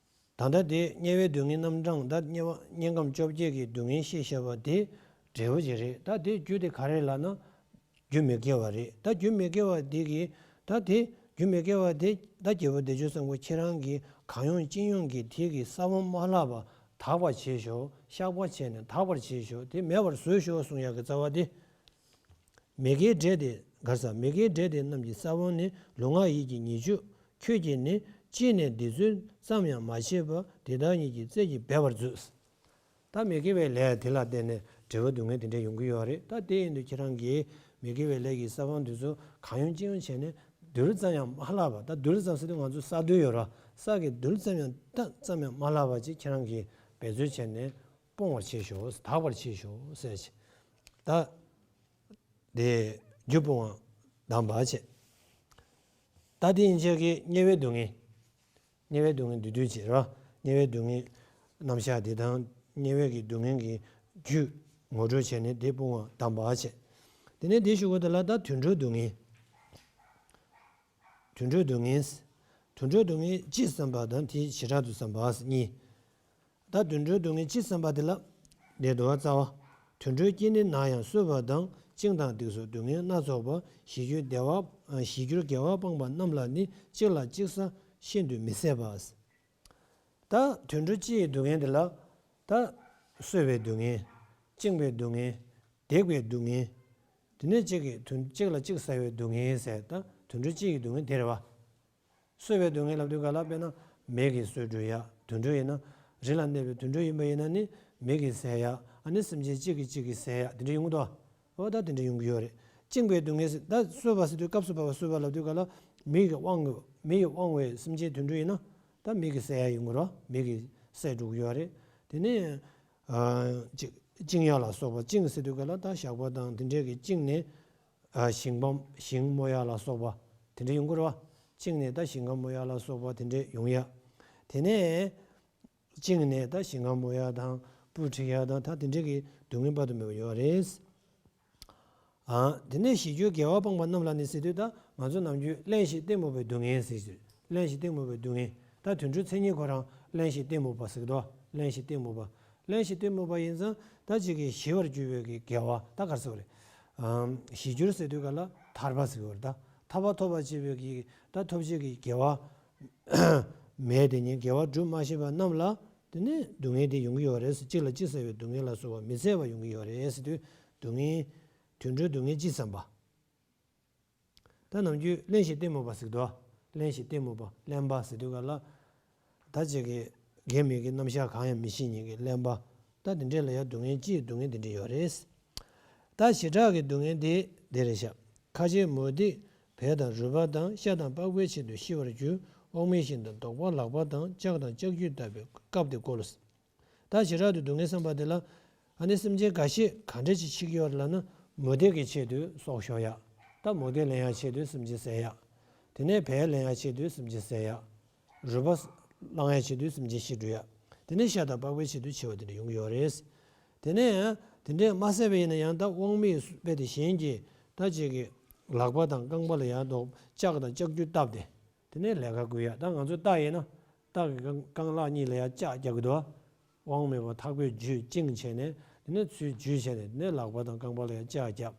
ད་ལྟ་དེ་དམྱལ་བའི་སྡུག་བསྔལ་རྣམ་གྲངས། ད་དམྱལ་བ་དམྱལ་ཁམས་བཅོ་བརྒྱད་ཀྱི་སྡུག་བསྔལ་བཤད་བཞག་པ་དེ་འབྲས་བུ་ཅིག་རེད། ད་དེ་རྒྱུ་དེ་ག་རེ་ལབ་ན། རྒྱུ་མི་དགེ་བ་རེད། ད་རྒྱུ་མི་དགེ་བ་དེ་གི། ད་དེ་རྒྱུ་མི་དགེ་བ་དེ། ད་རྒྱལ་པོ་བདེ་སྤྱོད་བཟང་པོ་ཁྱེད་རང་གིས་གང་ཡོང་ཅི་ཡོང་གིས་དེ་གི་ས་བོན་མ་ལྷག་པ་དག་པར་བྱེད་ཤོག་བཤགས་པ་བྱས་ནས་དག་པར་བྱེད་ཤོག་དེ་མེད་པར་བཟོས་ཤོག་གསུང་ཡག་གི་རྩ་བ་དེ། མི་དགེའི་འབྲས་དེ་ག་རེ་ཟ། མི་དགེའི་འབྲས་དེ་རྣམས་ཀྱི་ས་བོན་ནི། ལུས་ངག་ཡིད་ཀྱི་ཉེས་སྤྱོད་ཁྱོད་ཀྱིས་ནི། ཅི་ནས་འདི་ཚུལ་ཙམ་ཡང་མ་བྱས་པ། དེ་དག་ཉིད་ཀྱི་རྩལ་གྱིས་འབད་པར་མཛོད། ད་མི་དགེ་བའི་ལས་དེ་ལ་བརྟེན་ནས་འབྲས་བུ་སྡུག་བསྔལ་དེ་འདྲ་ཡོང་གི་ཡོད་རེད། ད་དེ་ཡིན་དུས་ཁྱེད་རང་གིས་མི་དགེ་བའི་ལས་ཀྱི་ས་བོན་དེ་ཚོ་གང་ཡོང་ཅི་ཡོང་བྱས་ནས་རྡུལ་ཙམ་ཡང་མ་ལྷག་པ། ད་རྡུལ་ཙམ་ཟེར་དུས་ང་ཚོ་ས་རྡུལ་ཡོད་ར། ས་གི་རྡུལ་ཙམ་ཡང་། ད་ཙམ་ཡང་མ་ལྷག་པ་ཅིག་ཁྱེད་རང་གིས་འབད་རྩོལ་བྱས་ནས་སྤོང་བར་བྱེད་ཤོག་དག་པར་བྱེད་ཤོག་ཟེར་ཅིག་ད། དེ་རྒྱུ་སྤོང་བ་གདམས་པ་བྱས། ད་དེ་ཡན་ཆད་ཀྱི་དམྱལ་བའི་སྡུག་བསྔལ། དམྱལ་བའི་སྡུག་བསྔལ་བསྡུས་བསྡུས་བྱས་རོ། དམྱལ་བའི་སྡུག་བསྔལ་རྣམ་གཞག་དེ་དང་། དམྱལ་བའི་གི་སྡུག་བསྔལ་གྱི་རྒྱུ་ངོ་སྤྲོད་བྱས་ནས་དེ་སྤོང་བ་གདམས་པ་བྱས། དེ་ནས་དེའི་གཞུག་གུ་དེ་ལ་ད་དུད་འགྲོའི་སྡུག་བསྔལ། དུད་འགྲོའི་སྡུག་བསྔལ། དུད་འགྲོའི་སྡུག་བསྔལ་སྤྱི་བསམ་པ་དང་དེའི་བྱེ་བྲག་ཏུ་བསམ་པ་གཉིས། ད་དུད་འགྲོའི་སྡུག་བསྔལ་སྤྱི་བསམ་པ་དེ་ལ། འདིར་འདུལ་བ་རྩ་བ། དུད་འགྲོའི་སྐྱེ་གནས་ན་ཡང་གསོད་པ་དང་། བཅིངས་དང་བརྡེག་སོགས་སྡུག་བསྔལ་སྣ་ཚོགས་པ། གཞི་གྱུར་བདེ་བ། གཞི་གྱུར་དགེ་བ་སྤངས་པ་རྣམས་ལ་ནི། གཅིག་ལ་གཅིག་ཟ་ཤིན་ཏུ་མི་བཟད་པ། ད་དུད་འགྲོ་སྤྱི་ཡི་སྡུག་བསྔལ་དེ་ལ། ད་གསོད་པའི་སྡུག་བསྔལ། བཅིངས་པའི་སྡུག་བསྔལ། བརྡེག་པའི་སྡུག་བསྔལ། དེ་ནས་གཅིག་གིས་དུད། གཅིག་ལ་གཅིག་ཟ་བའི་སྡུག་བསྔལ་ཟེར། ད་དུད་འགྲོ་སྤྱི་ཡི་སྡུག་བསྔལ་དེ་རེད་བ། གསོད་པའི་སྡུག་བསྔལ་ལབ་དུས་ག་ལ། དཔེར་ན་མི་གིས་གསོད་འགྲོ་ཡ། དུད་འགྲོ་ཡིན་ན། རི་ལ་གནས་པའི་དུད་འགྲོ་ཡིན་པ་ཡིན་ན་ནི་མི་གིས་བཟས་ཡ། ཨ་ནི་སེམས་ཅན་གཅིག་གིས་གཅིག་གིས་བཟས་ཡ། དེ་འདྲ་ཡོང་གི་འདུག་འོ་ད་དེ་འདྲ་ཡོང་གི་ཡོད་རེད། བཅིངས་པའི་སྡུག་བསྔལ་ཟེར། ད་གསོད་པ་ཟེར་དུས་སྐབས་སུ་བབ་པ་གསོད་པ་ལབ་དུས་ག་ལ། མི་གི་དབང་གིས། མི་ཡི་དབང་བའི་སེམས་ཅན་དུད་འགྲོ་ཡིན་ན། ད་མི་གིས་བཟས་ཡ་ཡོང་གི་རེད། མི་གིས་བསད་འགྲོ་གི་ཡོད་རེད། དེ་ནས་ཨ་ཅིག་བཅིངས་ཡ་ལ་སོགས་པ། བཅིངས་ཟེར་དུས་ག་ལ་ད་ཞགས་པ་དང་དེ་འདྲས་ཀྱིས་བཅིངས་ནས། ཨ་ཞིང་ཁམས། ཞིང་རྨོ་ཡ་ལ་སོགས་པ་དེ་འདྲ་ཡོང་གི་རེད་བ། གཅིག་ནས་ད་ཞིང་ཁམས་རྨོ་ཡ་ལ་སོགས་པ་དེ་འདྲ་ཡོང་ཡ། དེ་ནས་གཅིག་ནས་ད་ཞིང་ཁམས་རྨོ་ཡ་དང་སྤུ་འཁྲིད་ཡ་དང་། ད་དེ་འདྲ་གི་སྡུག་བསྔལ་དཔག་ཏུ་མེད་པ་ཡོད་རེད། ཨ་དེ་ནས་གཞི་གྱུར་དགེ་བ་སྤངས་པ་རྣམས་ལ་ནི་ཟེར་དུས། ད་ང་ཚོ་ནམ་རྒྱུན་གླེན་ཞིང་གཏི་མུག་པའི་སྡུག་བསྔལ་ཟེར་གྱི། གླེན་ཞིང་གཏི་མུག་པའི་སྡུག་བསྔལ། ད་དུད་འགྲོའི་མཚན་ཉིད་ཁོ་རང་གླེན་ཞིང་གཏི་མུག་པ་ཟེར་གྱི་འདུག་གླེན་ཞིང་གཏི་མུག་པ། གླེན་ཞིང་གཏི་མུག་པ་ཡིན་ཙང་ད་ཅིག་གི་ཞི་བར་གྱུར་པའི་གི་དགེ་བ། ད་ག་རེ་ཟེར་བ་རེད། ཨམ་གཞི་གྱུར་ཟེར་དུས་ག་ལ་ཐར་པ་ཟེར་གྱི་ཡོད་རེད། ད་ཐར་པ་ཐོབ་པར་བྱེད་པའི་གི། ད་ཐོབ་བྱེད་ཀྱི་དགེ་བ་མེད་དེ་ཉིད། དགེ་བ་སྒྲུབ་མ་ཤེས་པ་རྣམས་ལ་དེ་ནས་སྡུག་བསྔལ་དེ་ཡོང་གི་ཡོད་རེད། གཅིག་ལ་གཅིག་ཟ་བའི་སྡུག་བསྔལ་ལ་སོགས་པ་མི་བཟད་པ་ཡོང་གི་ཡོད་རེད་ཟེར་དུས། སྡུག་བསྔལ། དུད་འགྲོའི་སྡུག་བསྔལ་སྤྱི་བསམ་པ། ད་ནམ་རྒྱུན་གླེན་ཞིང་གཏི་མུག་པ་ཟེར་གྱི་འདུག་གླེན་ཞིང་གཏི་མུག་པ། གླེན་པ་ཟེར་དུས་ག་ལ། ད་ཅིག་གི་དགེ་མི་དགེ་རྣམ་གཞག་གང་ཡང་མི་ཤེས་མཁན་གྱི་གླེན་པ། ད་དེ་འདྲས་ལ་ཡང་སྡུག་བསྔལ་སྤྱིའི་སྡུག་བསྔལ་དེ་འདྲས་ཡོད་རེད། ད་བྱེ་བྲག་གི་སྡུག་བསྔལ་དེ་དེ་རེད་ཤག་ཁ་ཆེའི་མུ་སྟེགས་བལ་དང་རུས་པ་དང་། ཤ་དང་པགས་པའི་ཆེད་དུ་ཤི་བར་འགྱུར། དབང་མེད་བཞིན་དུ་དོགས་པ་ལག་པ་དང་། ལྕགས་དང་ལྕགས་ཀྱུས་བཏབ་པའི་སྐབས་དེ་སྐོར་ལ། ད་བྱེ་བྲག་ཏུ་སྡུག་བསྔལ་བསམ་པ་དེ་ལ། ཨ་ནི་སེམས་ཅན་འགའ་ཤས་ག་འདྲས་ཅིག་འཆི་གི་ཡོད་རེད་ལབ་ན། མུ་སྟེགས་ཀྱི་ཆེད་དུ་སྲོག་ཤོར་ཡ། ད་མུ་སྟེགས་ལེན་ཡ་ཆེད་དུ་སེམས་ཅན་བསད་ཡ། དེ་ནས་བལ་ལེན་ཡ་ཆེད་དུ་སེམས་ཅན་བསད་ཡ། རུས་པ་བླང་ཡ་ཆེད་དུ་སེམས་ཅན་ཤི་འགྲོ་ཡ། དེ་ནས་ཤ་དང་པགས་པའི་ཆེད་དུ་འཆི་བ་དེ་འདྲ་ཡོང་གི་ཡོད་རེད། དེ་ནས་དེ་འདྲས་མ་བསད་པ་ཡིན་ན་ཡང་། ད་དབང་མེད་དཔེ་དེ་གཞན་གྱིས་ད་ཅིག་གི་ལག་པ་དང་རྐང་པ་ལ་ཡང་དོག་ལྕགས་དང་ལྕགས་ཀྱུས་བཏབ་སྟེ། དེ་ནས་ལས་ཀ་བསྐུལ་ཡ། ད་ང་ཚོ་རྟ་ཡིན་ན། རྟ་གི་རྐང་རྐང་ལག་གཉིས་ལ་ཡང་ལྕགས་རྒྱག་གི་འདུག་དབང་མེད་པ་ཐག་པས་འཇུས་བཅིངས་བྱས་ནས། དེ་ནས་ཚུར་འཇུས་བྱས་ནས། དེ་ནས་ལག་པ་དང་རྐང་པ་ལ་ཡང་ལྕགས་བརྒྱབ།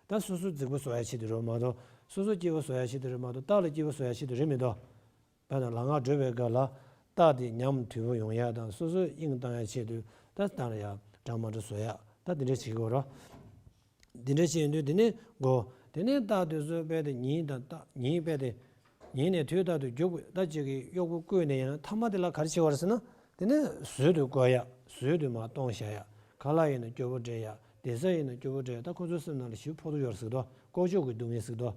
ད་སོ་སོ་རྫིག་པོ་བཟོ་ཡ་ཆེད་དུ་རེད་མ་གཏོགས། སོ་སོ་སྐྱིད་པོ་བཟོ་ཡ་ཆེད་དུ་རེད་མ་གཏོགས། རྟ་ལ་སྐྱིད་པོ་བཟོ་ཡ་ཆེད་དུ་རེད་མི་འདུག་དཔེར་ན་ལམ་ཁ་བགྲོད་པའི་སྐབས་ལ། རྟ་དེ་ཉམས་དོད་པོ་ཡོང་ཡ་དང་། སོ་སོ་དབྱིངས་བཏང་ཡ་ཆེད་དུ། ད་རྟ་ལ་ཡང་འདྲ་མ་འདྲ་བཟོ་ཡ། ད་དེ་འདྲ་བྱེད་དགོས་རེད། འདི་འདྲ་བྱས་ཡོང་དུས་དེ་ནས་གོ། དེ་ནས་རྟ་དེ་ཚོ་རྦད་དེ་ཉིན་དང་རྟ། ཉིན་རྦད་དེ། ཉིན་ནས་དུས་རྟག་ཏུ་རྒྱུག་པ། ད་ཅིག་གི་གཡོག་པོ་བསྐོས་ནས་ཡང་མཐའ་མ་དེ་ལ་ག་རེ་བྱེད་པ་རེད་ཟེར་ན། དེ་ནས་ཟོལ་དུ་བཀོལ་ཡ། ཟོལ་དུ་མར་གཏོང་བཞག་ཡ། ཁ་ལག་ཡིན་ན་སྐྱོ་པོ་སྤྲད་ཡ། བསྡད་ས་ཡིན་ན་སྐྱོ་པོ་སྤྲད་ཡ། ད་ཁོ་ཚོའི་སེམས་ནང་ལ་ཞེ་པོ་ཕོག་ཐུག་ཡོད་རེད་ཟེར་གི་འདུག་དཀོན་མཆོག་གི་སྡུག་བསྔལ་ཟེར་གི་འདུག་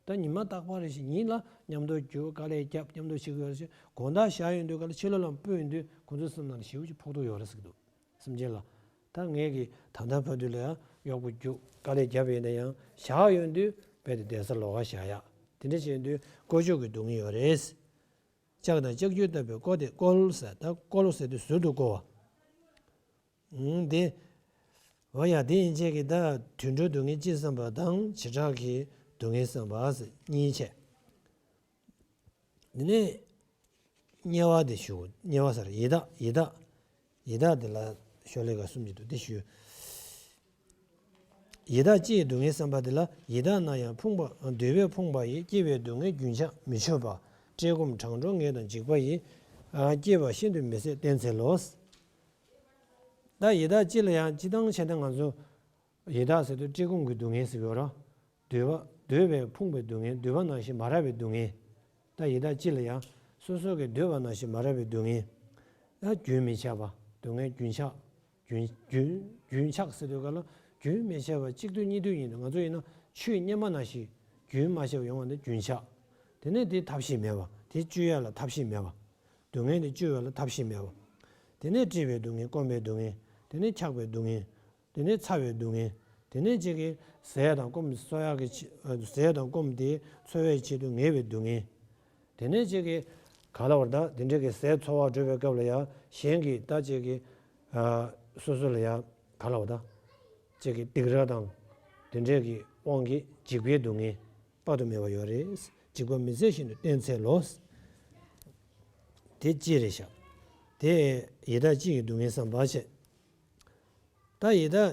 ད་ཉི་མ་རྟག་པར་རེ་བཞིན་ཉིན་ལ་མཉམ་དུ་རྒྱུག་དཀའ་ལས་རྒྱབ། མཉམ་དུ་བྱེད་ཀྱི་ཡོད་རེད་ཟེར། དགོང་དག་ཞག་ཡོང་དུས་ག་ལ་ཕྱི་ལོགས་ལ་སྤོས་ཡོང་དུས་ཁོ་ཚོའི་སེམས་ནང་ལ་ཞེ་པོ་ཅིག་ཕོག་ཐུག་ཡོད་རེད་ཟེར་གི་འདུག་སེམས་ཅན་ལ། ད་ངས་ཀྱི་ད་ལྟ་བར་དུ་ལ་ཡང་གཡོག་པོ་རྒྱུག་དཀའ་ལས་རྒྱབ་ཡིན་ན་ཡང་། ཞག་ཡོང་དུས་རྦད་དེ་བསྡད་ས་ལོགས་ཀ་བཞག་ཡ། དེ་འདྲ་བྱས་ཡོང་དུས་དཀོན་མཆོག་གི་སྡུག་བསྔལ་ཡོད་རེད། ལྕགས་དང་ལྕགས་ཀྱུས་བཏབ་པའི་བརྐོ་སྟེ་བརྐོལ་ཟེར། ད་བརྐོལ་ཟེར་དུས་ཟུར་དུ་བརྐོ་བ། འདི། འོ་ཡ། དེ་ཡན་ཆད་ཀྱི་ད་དུད་འགྲོའི་སྡུག་བསྔལ་སྤྱི་བསམ་པ་དང་བྱེ་བྲག་གི་སྡུག་བསྔལ་བསམ་པ་ཟེར་གཉིས་བྱས། འདི་ནས་དམྱལ་བ་དེ་ཞུ། དམྱལ་བ་ཟེར་ཡི་དྭགས། ཡི་དྭགས། ཡི་དྭགས་དེ་ལ་ཤོ་ལོ་ཀ་གསུམ་གྱི་འདུག་དེ་ཞུ། ཡི་དྭགས་སྤྱིའི་སྡུག་བསྔལ་བསམ་པ་དེ་ལ། ཡི་དྭགས་ན་ཡང་ཕོངས་པ། འདོད་པས་ཕོངས་པ་ཡི། སྐྱེ་བའི་སྡུག་བསྔལ་རྒྱུན་ཆགས་མི་ཆོད་པ། བཀྲེས་སྐོམ་གྲང་དྲོ་ངལ་དང་འཇིགས་པ་ཡི། སྐྱེ་བ་ཤིན་ཏུ་མི་བཟད་བསྟེན་འཚལ་ལོ། ད་ཡི་དྭགས་སྤྱི་ལ་ཡང་སྤྱི་བཏང་བྱས་ན་ང་ཚོ་ཡི་དྭགས་ཟེར་དུས་བཀྲེས་སྐོམ་གྱི་སྡུག་བསྔལ་ཟེར་གྱི་ཡོད་རེད། འདོད་པ། འདོད་པས་ཕོངས་པའི་སྡུག་བསྔལ། འདོད་པ་ནང་བཞིན་མ་རག་པའི་སྡུག་བསྔལ། ད་ཡི་དྭགས་སྤྱི་ལ་ཡང་སོ་སོ་གི་འདོད་པ་ནང་བཞིན་མ་རག་པའི་སྡུག་བསྔལ། ད་རྒྱུན་མི་ཆད་པ། སྡུག་བསྔལ་རྒྱུན་ཆགས། རྒྱུན་རྒྱུན་རྒྱུན་ཆགས་ཟེར་དུས་ག་ལ་རྒྱུན་མི་ཆད་པ་གཅིག་སྡུད་གཉིས་སྡུད་ཡིན་དུས། ང་ཚོ་ཡིན་ན་ཆུའི་གཉེར་མ་ནང་བཞིན་རྒྱུན་མ་ཆད་པ་ཡོང་བ་ནི་རྒྱུན་ཆགས། དེ་ནས་དེ་ཐབས་ཤེས་མེད་པ། དེ་གཅོད་ཡ་ལ་ཐབས་ཤེས་མེད་པ། སྡུག་བསྔལ་དེ་གཅོད་ཡ་ལ་ཐབས་ཤེས་མེད་པ། དེ་ནས་བཀྲེས་པའི་སྡུག་བསྔལ། སྐོམ་པའི་སྡུག་བསྔལ། དེ་ནས་འཁྱགས་པའི་སྡུག་བསྔལ། དེ་ནས་ཚ་བའི་སྡུག་བསྔལ། དེ་ནས་གཅིག་གིས་ཟས་དང་སྐོམ་གསོ་ཡག་གི་ཆེད། ཟས་དང་སྐོམ་དེ་འཚོ་བའི་ཆེད་དུ་ངལ་བའི་སྡུག་བསྔལ། དེ་ནས་གཅིག་གིས་ག་ལ་བར་ད་དེ་འདྲ་གི་ཟས་འཚོ་བར་འགྲོ་བའི་སྐབས་ལ་ཡང་གཞན་གྱིས་ད་གཅིག་གིས་སོ་སོ་ལ་ཡང་ག་ལ་བར་ད་གཅིག་གིས་སྡིགས་ར་དང་དེ་འདྲ་གི་དབང་གིས་འཇིགས་པའི་སྡུག་བསྔལ་དཔག་ཏུ་མེད་པ་ཡོད་རེད། འཇིགས་པ་མི་བཟད་བཞིན་དུ་བསྟེན་འཚལ་ལོ། དེ་གཅིག་རེད་ཤག་དེ་ཡི་དྭགས་སྤྱི་ཡི་སྡུག་བསྔལ་བསམ་པ་བྱས། ད་ཡི་དྭགས་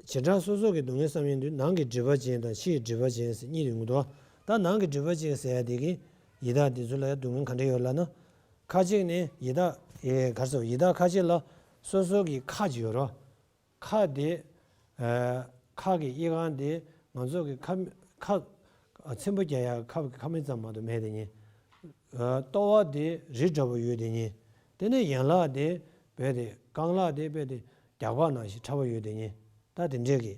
བྱེ་བྲག་སོ་སོ་གི་སྡུག་བསྔལ་བསམ་ཡོང་དུས། ནང་གི་སྒྲིབ་པ་ཅན་དང་ཕྱིའི་སྒྲིབ་པ་ཅན་ཟེར་གཉིས་ཡོང་གི་འདུག་ད་ནང་གི་སྒྲིབ་པ་ཅན་ཟེར་ཡ་དེ་གི་ཡི་དྭགས་དེ་ཚོ་ལ་ཡ་སྡུག་བསྔལ་ག་འདྲ་ཡོད་ལབ་ན། ཁ་ཅིག་ནི་ཡི་དྭགས། ཨེ། ག་རེ་ཟེར། ཡི་དྭགས་ཁ་ཅིག་ལ་སོ་སོ་གི་ཁ་ཅིག་ཡོད་རེད། ཁ་དེ། ཨ། ཁ་གི་དབྱེ་གང་དེ་ང་ཚོ་གི་ཁ། ཁ། ཚེམ་བུ་རྒྱག་ཡ་ཁ། ཁ་མིག་ཙམ་མ་གཏོགས་མེད་དེ་ནི། ཨ། ལྟོ་བ་དེ་རི་འདྲ་པོ་ཡོད་དེ་ནི། དེ་ནས་ཡན་ལག་དེ་རྦད་དེ། རྐང་ལག་དེ་རྦད་དེ་རྒྱགས་པ་ནང་བཞིན་ཕྲ་བ་ཡོད་དེ་ནི། ད་དེ་འདྲས་ཀྱི།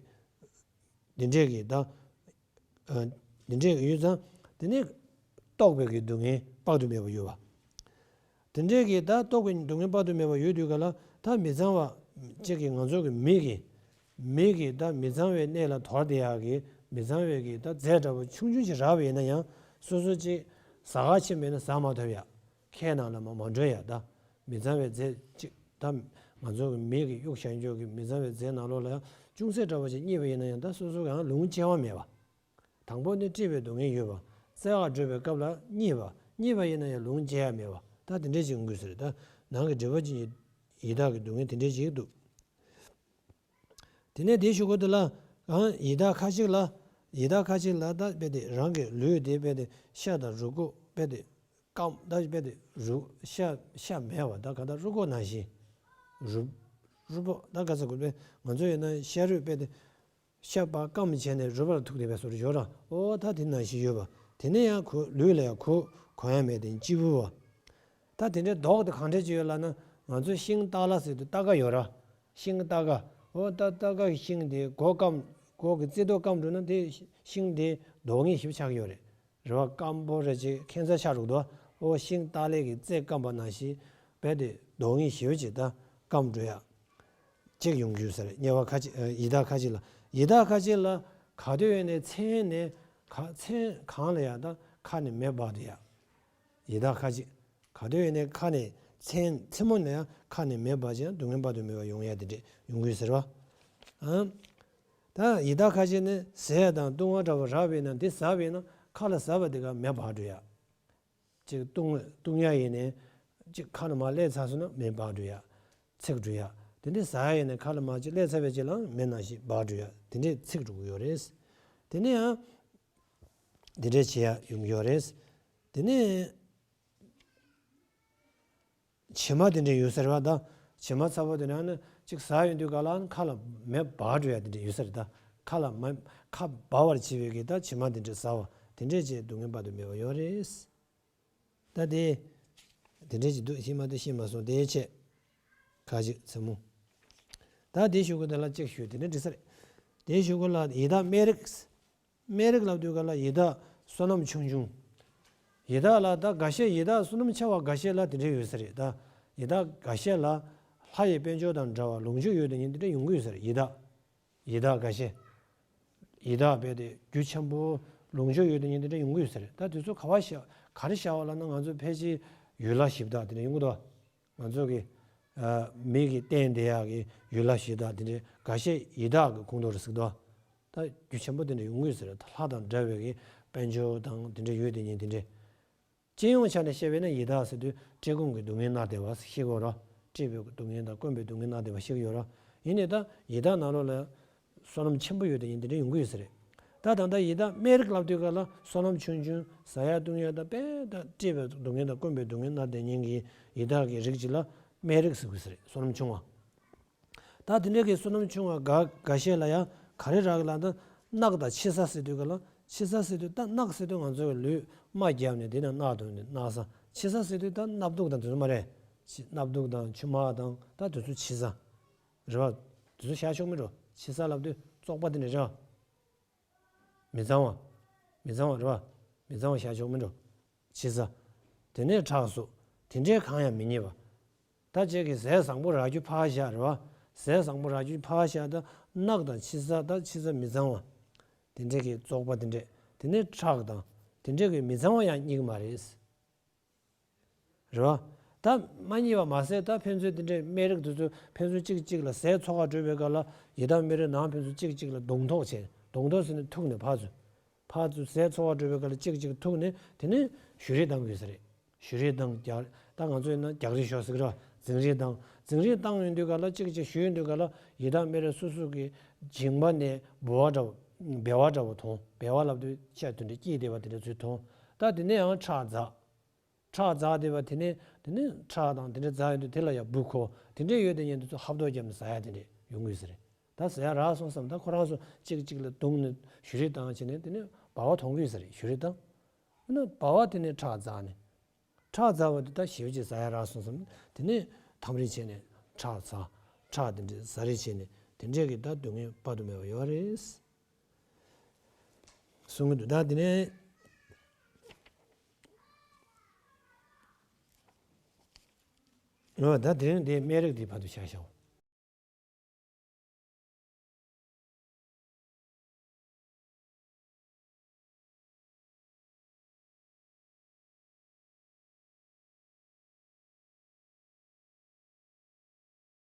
དེ་འདྲས་ཀྱི་ད། ཨ། དེ་འདྲས་ཀྱི་ཡོད་ཙང་། དེ་ནས་ལྟོགས་པའི་གི་སྡུག་བསྔལ་དཔག་ཏུ་མེད་པ་ཡོད་པ། དེ་འདྲས་ཀྱི་ད་ལྟོགས་པའི་སྡུག་བསྔལ་དཔག་ཏུ་མེད་པ་ཡོད་དུས་ག་ལ། ད་མི་གཙང་བ་ཅིག་གི། ང་ཚོ་གི་མིག་གི། མིག་གི་ད་མི་གཙང་བའི་གནས་ལ་དོར་བསྡད་ཡག་གི་མི་གཙང་བའི་གི་ད་རྫས་འདྲ་པོ་ཆུང་ཆུང་ཅིག་རག་པ་ཡིན་ན་ཡང་། སོ་སོ་ཅིག་ཟ་ག་ཕྱིན་པ་ཡིན་ན་ཟ་མ་ཐུབ་ཡ། ཁའི་ནང་ལ་མ་མ་འགྲོ་ཡ། ད་མི་གཙང་བའི་རྫས་ཅིག་ད་ང་ཚོ་གི་མིག་གིས་གཡུག་བཞག་རྒྱུ་གི་མི་གཙང་བའི་རྫས་ནང་ལོགས་ལ་ཡང་ཅུང་ཟད་འདྲ་པོ་ཅིག་རྙེད་པ་ཡིན་ན་ཡང་། ད་སོ་སོ་གི་ཡང་ལུང་སྐྱེ་བ་མེད་པ། དང་པོ་ནི་བཀྲེས་པའི་སྡུག་བསྔལ་ཡོད་པ། བཙལ་བར་འགྲོ་བའི་སྐབས་ལ་རྙེད་པ། རྙེད་པ་ཡིན་ན་ཡང་ལུང་སྐྱེ་ཡ་མེད་པ། ད་དེ་འདྲས་ཅིག་ཡོང་གི་ཟེར། ད་ནང་གི་སྒྲིབ་པ་ཅན་གྱི་ཡི་དྭགས་ཀྱི་སྡུག་བསྔལ་དེ་འདྲས་ཅིག་འདུག་དེ་ནས་དེའི་གཞུག་གུ་དེ་ལ། ཡང་ཡི་དྭགས་ཁ་ཅིག་ལ། ཡི་དྭགས་ཁ་ཅིག་ལ་ད་རྦད་དེ་རང་གི་ལུས་དེ་རྦད་དེ་ཤ་དང་རུས་ཁོག་རྦད་དེ་སྐམ། ད་རྦད་དེ་རུས། ཤ། ཤ་མེད་པ། ད་ག་ད་རུས་ཁོག་ནང་བཞིན། རུས། རུས་པ་ད་ག་ཟེར་དགོས་པས། ང་ཚོ་ཡིན་ན་ཤ་རུས་རྦད་དེ། ཤ་པགས་སྐམ་བྱས་ནས་རུས་པ་ལ་ཐུག་བསྡད་པའི་བཟོ་འདྲ་ཡོད་ར། ཨོ། ད་དེ་ནང་བཞིན་ཡོད་པ། དེ་ནས་ཡང་ཁོ་ལུས་ལ་ཡང་ཁོ་གོ་ཡ་མེད་དེ་སྐྱིད་པོ་བ། ད་དེ་འདྲའི་མདོག་དེ་གང་འདྲ་ཅིག་ཡོད་ལབ་ན། ང་ཚོ་ཤིང་སྟག་ལ་ཟེར་དུས་སྟག་ཀ་ཡོད་ར། ཤིང་སྟག་ཀ། ཨོ། ད་སྟག་ཀ་གི་ཤིང་དེ་མགོ་སྐམ། མགོ་གི་རྩེ་ཏོག་སྐམ་འགྲོ་ན་དེ་ཤིང་དེ་མདོག་ངན་ཞེ་པོ་ཆགས་ཀྱི་ཡོད་རེད། རེད་བ། སྐམ་པོ་རེད། ཅིག་ཁྱད་མཚར་ཆགས་འགྲོ་གི་འདུག་ཨོ། ཤིང་སྟག་ལའི་གི་རྩེ་སྐམ་པ་ནང་བཞིན་རྦད་དེ་མདོག་ངན་ཞེ་པོ་ཅིག་ད་སྐམ་འགྲོ་ཡ། ཅིག་ཡོང་གི་ཡོད་ས་རེད། དམྱལ་བ་ཁ་ཅིག་ཡི་དྭགས་ཁ་ཅིག་ལ། ཡི་དྭགས་ཁ་ཅིག་ལ་ག་དུས་ཡིན་ནའི་མཚན་ནས། ཁ། མཚན་གང་ལ་ཡང་ད་ཁ་ནས་མེ་འབར་འདུག་ཡ། ཡི་དྭགས་ཁ་ཅིག་ག་དུས་ཡིན་ནའི་ཁ་ནས། མཚན། མཚན་མོ་ནས་ཡང་ཁ་ནས་མེ་འབར་ཅིང་སྡུག་བསྔལ་དཔག་ཏུ་མེད་པ་ཡོང་ཡ་དེ་འདྲས་ཡོང་གི་ཡོད་ས་རེད་བ། ཨང་། ད་ཡི་དྭགས་ཁ་ཅིག་ནི་ཟས་དང་བཏུང་བ་འདྲ་བོ་རག་པ་ཡིན་ན། འདི་ཟ་བ་ཡིན་ན་ཁ་ལ་ཟ་བ་དེ་ག་མེ་འབར་འགྲོ་ཡ། ཅིག་བཏུང་། བཏུང་ཡ་ཡིན་ནའི་ཅིག་ཁ་ལ་མར་སླེབས་ཚར་སོང་ན་མེ་འབར་འགྲོ་ཡ། ཚིག་འགྲོ་ཡ། དེ་འདྲས་ཟ་ཡ་ཡིན་ནའི་ཁ་ལ་མར་ཅིག་སླེབས་ཚར་བའི་རྗེས་ལ་མེ་ནང་བཞིན་འབར་འགྲོ་ཡ། དེ་འདྲས་ཚིག་འགྲོ་གི་ཡོད་རེད། དེ་ནས་ཡང་དེ་འདྲས་བྱེད་ཡ་ཡོང་གི་ཡོད་རེད། དེ་ནས་བྱེ་མ་དེ་འདྲས་ཡོད་ས་རེད་བ། ད་བྱེ་མ་ཚ་པོ་དེ་འདྲ་ནི་ཅིག་ཟ་ཡོང་དུས་ག་ལ་ཁ་ལ་མེ་འབར་འགྲོ་ཡ་དེ་འདྲས་ཡོད་ས་རེད། ད་ཁ་ལ་མ། ཁ་འབར་བར་བྱེད་པའི་གི་ད་བྱེ་མ་དེ་འདྲས་ཟ་བ་དེ་འདྲས་བྱས་སྡུག་བསྔལ་དཔག་ཏུ་མེད་པ་ཡོད་རེད། ད་དེ་དེ་འདྲས་ཅིག་འདུག་ཤེས་མ་འདུག་ཤེས་མ་སོང་། དེའི་ཆེད་ཁ་ཅིག་མཚན་མོ། ད་དེའི་གཞུག་གུ་དེ་ལ་ཅིག་ཞུ། དེ་འདྲས་འགྲིག་ས་རེད། དེའི་གཞུག་གུ་ལ་ཡི་དྭགས་སྨད་རིགས། སྨད་རིགས་ལབ་དུས་ག་ལ་ཡི་དྭགས་བསོད་ནམས་ཆུང་ཆུང་། ཡི་དྭགས་ལ་ད་འགའ་ཤས། ཡི་དྭགས་བསོད་ནམས་ཆེ་བ་འགའ་ཤས་ལ་དེ་འདྲས་ཡོད་ས་རེད། ད་ཡི་དྭགས་འགའ་ཤས་ལ་ལྷ་ཡི་དཔལ་འབྱོར་དང་འདྲ་བ་ལོངས་སྤྱོད་ཡོད་དེ་ཉིད་དེ་འདྲས་ཡོང་གི་ཡོད་ས་རེད། ཡི་དྭགས། ཡི་དྭགས་འགའ་ཤས། ཡི་དྭགས་རྦད་དེ་རྒྱུ་ཆེན་པོ་ལོངས་སྤྱོད་ཡོད་དེ་ཉིད་དེ་འདྲས་ཡོང་གི་ཡོད་ས་རེད། ད་དེ་ཚོ་ག་བ་བཞག་ག་རེ་བཞག་པ་ལབ་ན། ང་ཚོ་ཕལ་ཆེར་ ཡུལ་ལྷ་གཞི་བདག་དེ་འདྲ་ཡོང་གི་འདུག་ང་ཚོ་གི་ཨ་མི་གི་རྟེན་དེ་ཡག་གི་ཡུལ་ལྷ་གཞི་བདག་དེ་འདྲ་འགའ་ཤས་ཡི་དྭགས་ཀྱི་ཁོངས་གཏོགས་རེད་ཟེར་གི་འདུག་ད་རྒྱུ་ཆེན་པོ་དེ་འདྲ་ཡོང་གི་ཡོད་ཟེར། ད་ལྷ་དང་འདྲ་བའི་གི་དཔལ་འབྱོར་དང་དེ་འདྲ་ཡོད་དེ་ཉིད་དེ་འདྲ། སྤྱི་ཡོངས་ཆ་ནས་བཤད་པས་ན་ཡི་དྭགས་ཟེར་དུས་བཀྲེས་སྐོམ་གྱི་སྡུག་བསྔལ་མནར་བསྡད་པ་ཤེས་དགོས་ར། བཀྲེས་པའི་སྡུག་བསྔལ་དང་སྐོམ་པའི་སྡུག་བསྔལ་མནར་བསྡད་པ་ཤེས་ཀྱི་ཡོད་ར། ཡིན་ནའི་ད་ཡི་དྭགས་ནང་ལོགས་ལ་བསོད་ནམས་ཆེན་པོ་ཡོད་དེ་ཡིན་དེ་འདྲ་ཡོང་གི་ཡོད་ས་རེད། ད་ད་ལྟ་ཡི་དྭགས་སྨད་རིགས་ལབ་དུས་ག་ལ་བསོད་ནམས་ཆུང་ཆུང་ཟ་ཡ་བཏུང་ཡ་ད་དཔེ་ད་བཀྲེས་པའི་སྡུག་བསྔལ་དང་སྐོམ་པའི་སྡུག་བསྔལ་མནར་བསྡད་མཁན་གྱི་ཡི་དྭགས་ཀྱི་རིགས་ཅིག་ལ་སྨད་རིགས་ཟེར་གི་ཡོད་ས་རེད། བསོད་ནམས་ཆུང་བ། ད་དེ་འདྲའི་གི་བསོད་ནམས་ཆུང་བ་འགའ་འགའ་ཤས་ལ་ཡང་ག་རེ་རག་གི་ལབ་ན། རྣག་དང་ཕྱི་ས་ཟེར་དུས་ག་ལ། ཕྱི་ས་ཟེར་དུས་ད་རྣག་ཟེར་དུས་ང་ཚོ་གི་ལུས་རྨ་བརྒྱབ་ནས་དེ་ནས་རྣག་འདོན་ནས་རྣག་ས། ཕྱི་ས་ཟེར་དུས་ད་སྣབས་སྡུག་དང་དེ་ཚོ་མ་རེད། ཕྱི་སྣབས་སྡུག་དང་མཆུ་མ་དང་ད་དེ་ཚོ་ཕྱི་ས་རེད་བ། དེ་ཚོ་བཞག་ཆོག་མི་འགྲོ། ཕྱི་ས་ལབ་དུས་བཙོག་པ་དེ་འདྲ་རེད་བ། མི་གཙང་བ། མི་གཙང་བ་རེད་བ། མི་གཙང་བ་བཞག་ཆོག་མི་འགྲོ། ཕྱི་ས། དེ་ནས་ཁྲག་གསོ། དེ་འདྲའི་གང་ཡང་མི་རྙེད་པ། ད་ཅིག་གིས་ཟས་བཟང་པོ་རག་རྒྱུ་ཕར་བཞག་རེད་བ། ཟས་བཟང་པོ་རག་རྒྱུ་ཕར་བཞག་ད་རྣག་དང་ཕྱི་ས་ད་ཕྱི་ས་མི་གཙང་བ། དེ་འདྲའི་གི་བཙོག་པ་དེ་འདྲས། དེ་ནས་ཁྲག་དང་། དེ་འདྲའི་གི་མི་གཙང་བ་ཡང་རྙེད་ཀྱི་མ་རེད། རེད་བ། ད་མ་རྙེད་པ་མ་ཟད་ད་ཕན་ཚུན་དེ་འདྲའི་སྨད་རིགས་དེ་ཚོ་ཕན་ཚུན་གཅིག་གཅིག་ལ་ཟས་འཚོ་ག་སྤྲོད་པའི་སྐབས་ལ་ཡི་དྭགས་སྨད་རིགས་ནང་ཕན་ཚུན་གཅིག་གཅིག་ལ་གདོང་ཐོག་བྱས། གདོང་ཐོག་ཟེར་ནས་ཐུག་ནས་ཕར་ཚུར། ཕར་ཚུར་ཟས་འཚོ་ག་སྤྲོད་པའི་སྐབས་ལ་གཅིག་གཅིག་ཐུག་ནས་དེ་ནས་གཞུ་རིས་བཏང་དགོས་ས་རེད། གཞུ་རིས་བཏང་རྒྱག་ད་ང་ཚོ་ཡིན་ན་རྒྱག་རིས་ཤོག་ཟེར་གི་ར། འཛིང་རིས་བཏང་། འཛིང་རིས་བཏང་ཡོང་དུས་སྐབས་ལ་གཅིག་གཅིག་གཞུ་ཡོང་དུས་སྐབས་ལ་ཡི་དྭགས་སྨད་རིགས་སོ་སོ་གི་མཇིང་པ་ནས་ལྦུ་བ་འདྲ་བོ་སྦལ་བ་འདྲ་བོ་མཐོང་། སྦལ་བ་ལབ་དུས་ཤ་དེ་འདྲ་སྐྱེས་བསྡད་པ་དེ་འདྲ་ཚུལ་མཐོང་། ད་དེ་ནས་ཡང་ཁྲག་འཛག་ཁྲག་འཛག་བསྡད་པ་དེ་ནས་དེ་ནས་ཁྲག་དང་དེ་འདྲ་འཛག་ཡོང་དུས་དེ་ལ་ཡང་འབུ་འཁོར་དེ་འདྲ་ཡོད་དེ་ཉིད་དེ་ཚོ་ཧབ་ཐོབ་བརྒྱབ་ནས་ཟ་ཡ་དེ་འདྲ་ཡོང་གི་ཡོད་ས་རེད། ད་ཟ་ཡ་རག་སོང་བསམ་ད་ཁོ་རང་ཚོ་གཅིག་གཅིག་ལ་བརྡུངས་ནས་གཞུ་རིས་བཏང་བྱས་ནས་དེ་ནས་ལྦུ་བ་མཐོང་གི་ཡོད་ས་རེད། གཞུ་རིས་བཏང་། ཨ་ནི་ལྦུ་བ་དེ་ནས་ཁྲག་འཛག་ནས། ཁྲག་འཛག་པ་དེ་ད་ཞེ་པོ་ཅིག་ཟ་ཡ་རག་སོང་བསམ། དེ་ནས་འཐམ་རིས་བྱས་ནས་ཁྲག་འཛག་ཁྲག་དེ་འདྲ་ཟ་རིས་བྱས་ནས་དེ་འདྲས་ཀྱི་ད་སྡུག་བསྔལ་དཔག་ཏུ་མེད་པ་ཡོད་རེད། གསུང་གི་འདུག་ད་དེ་ནས། འོ་ད་དེ་རིང་དེ་སྨད་རིགས་དེ་བར་དུ་བཞག་བཞག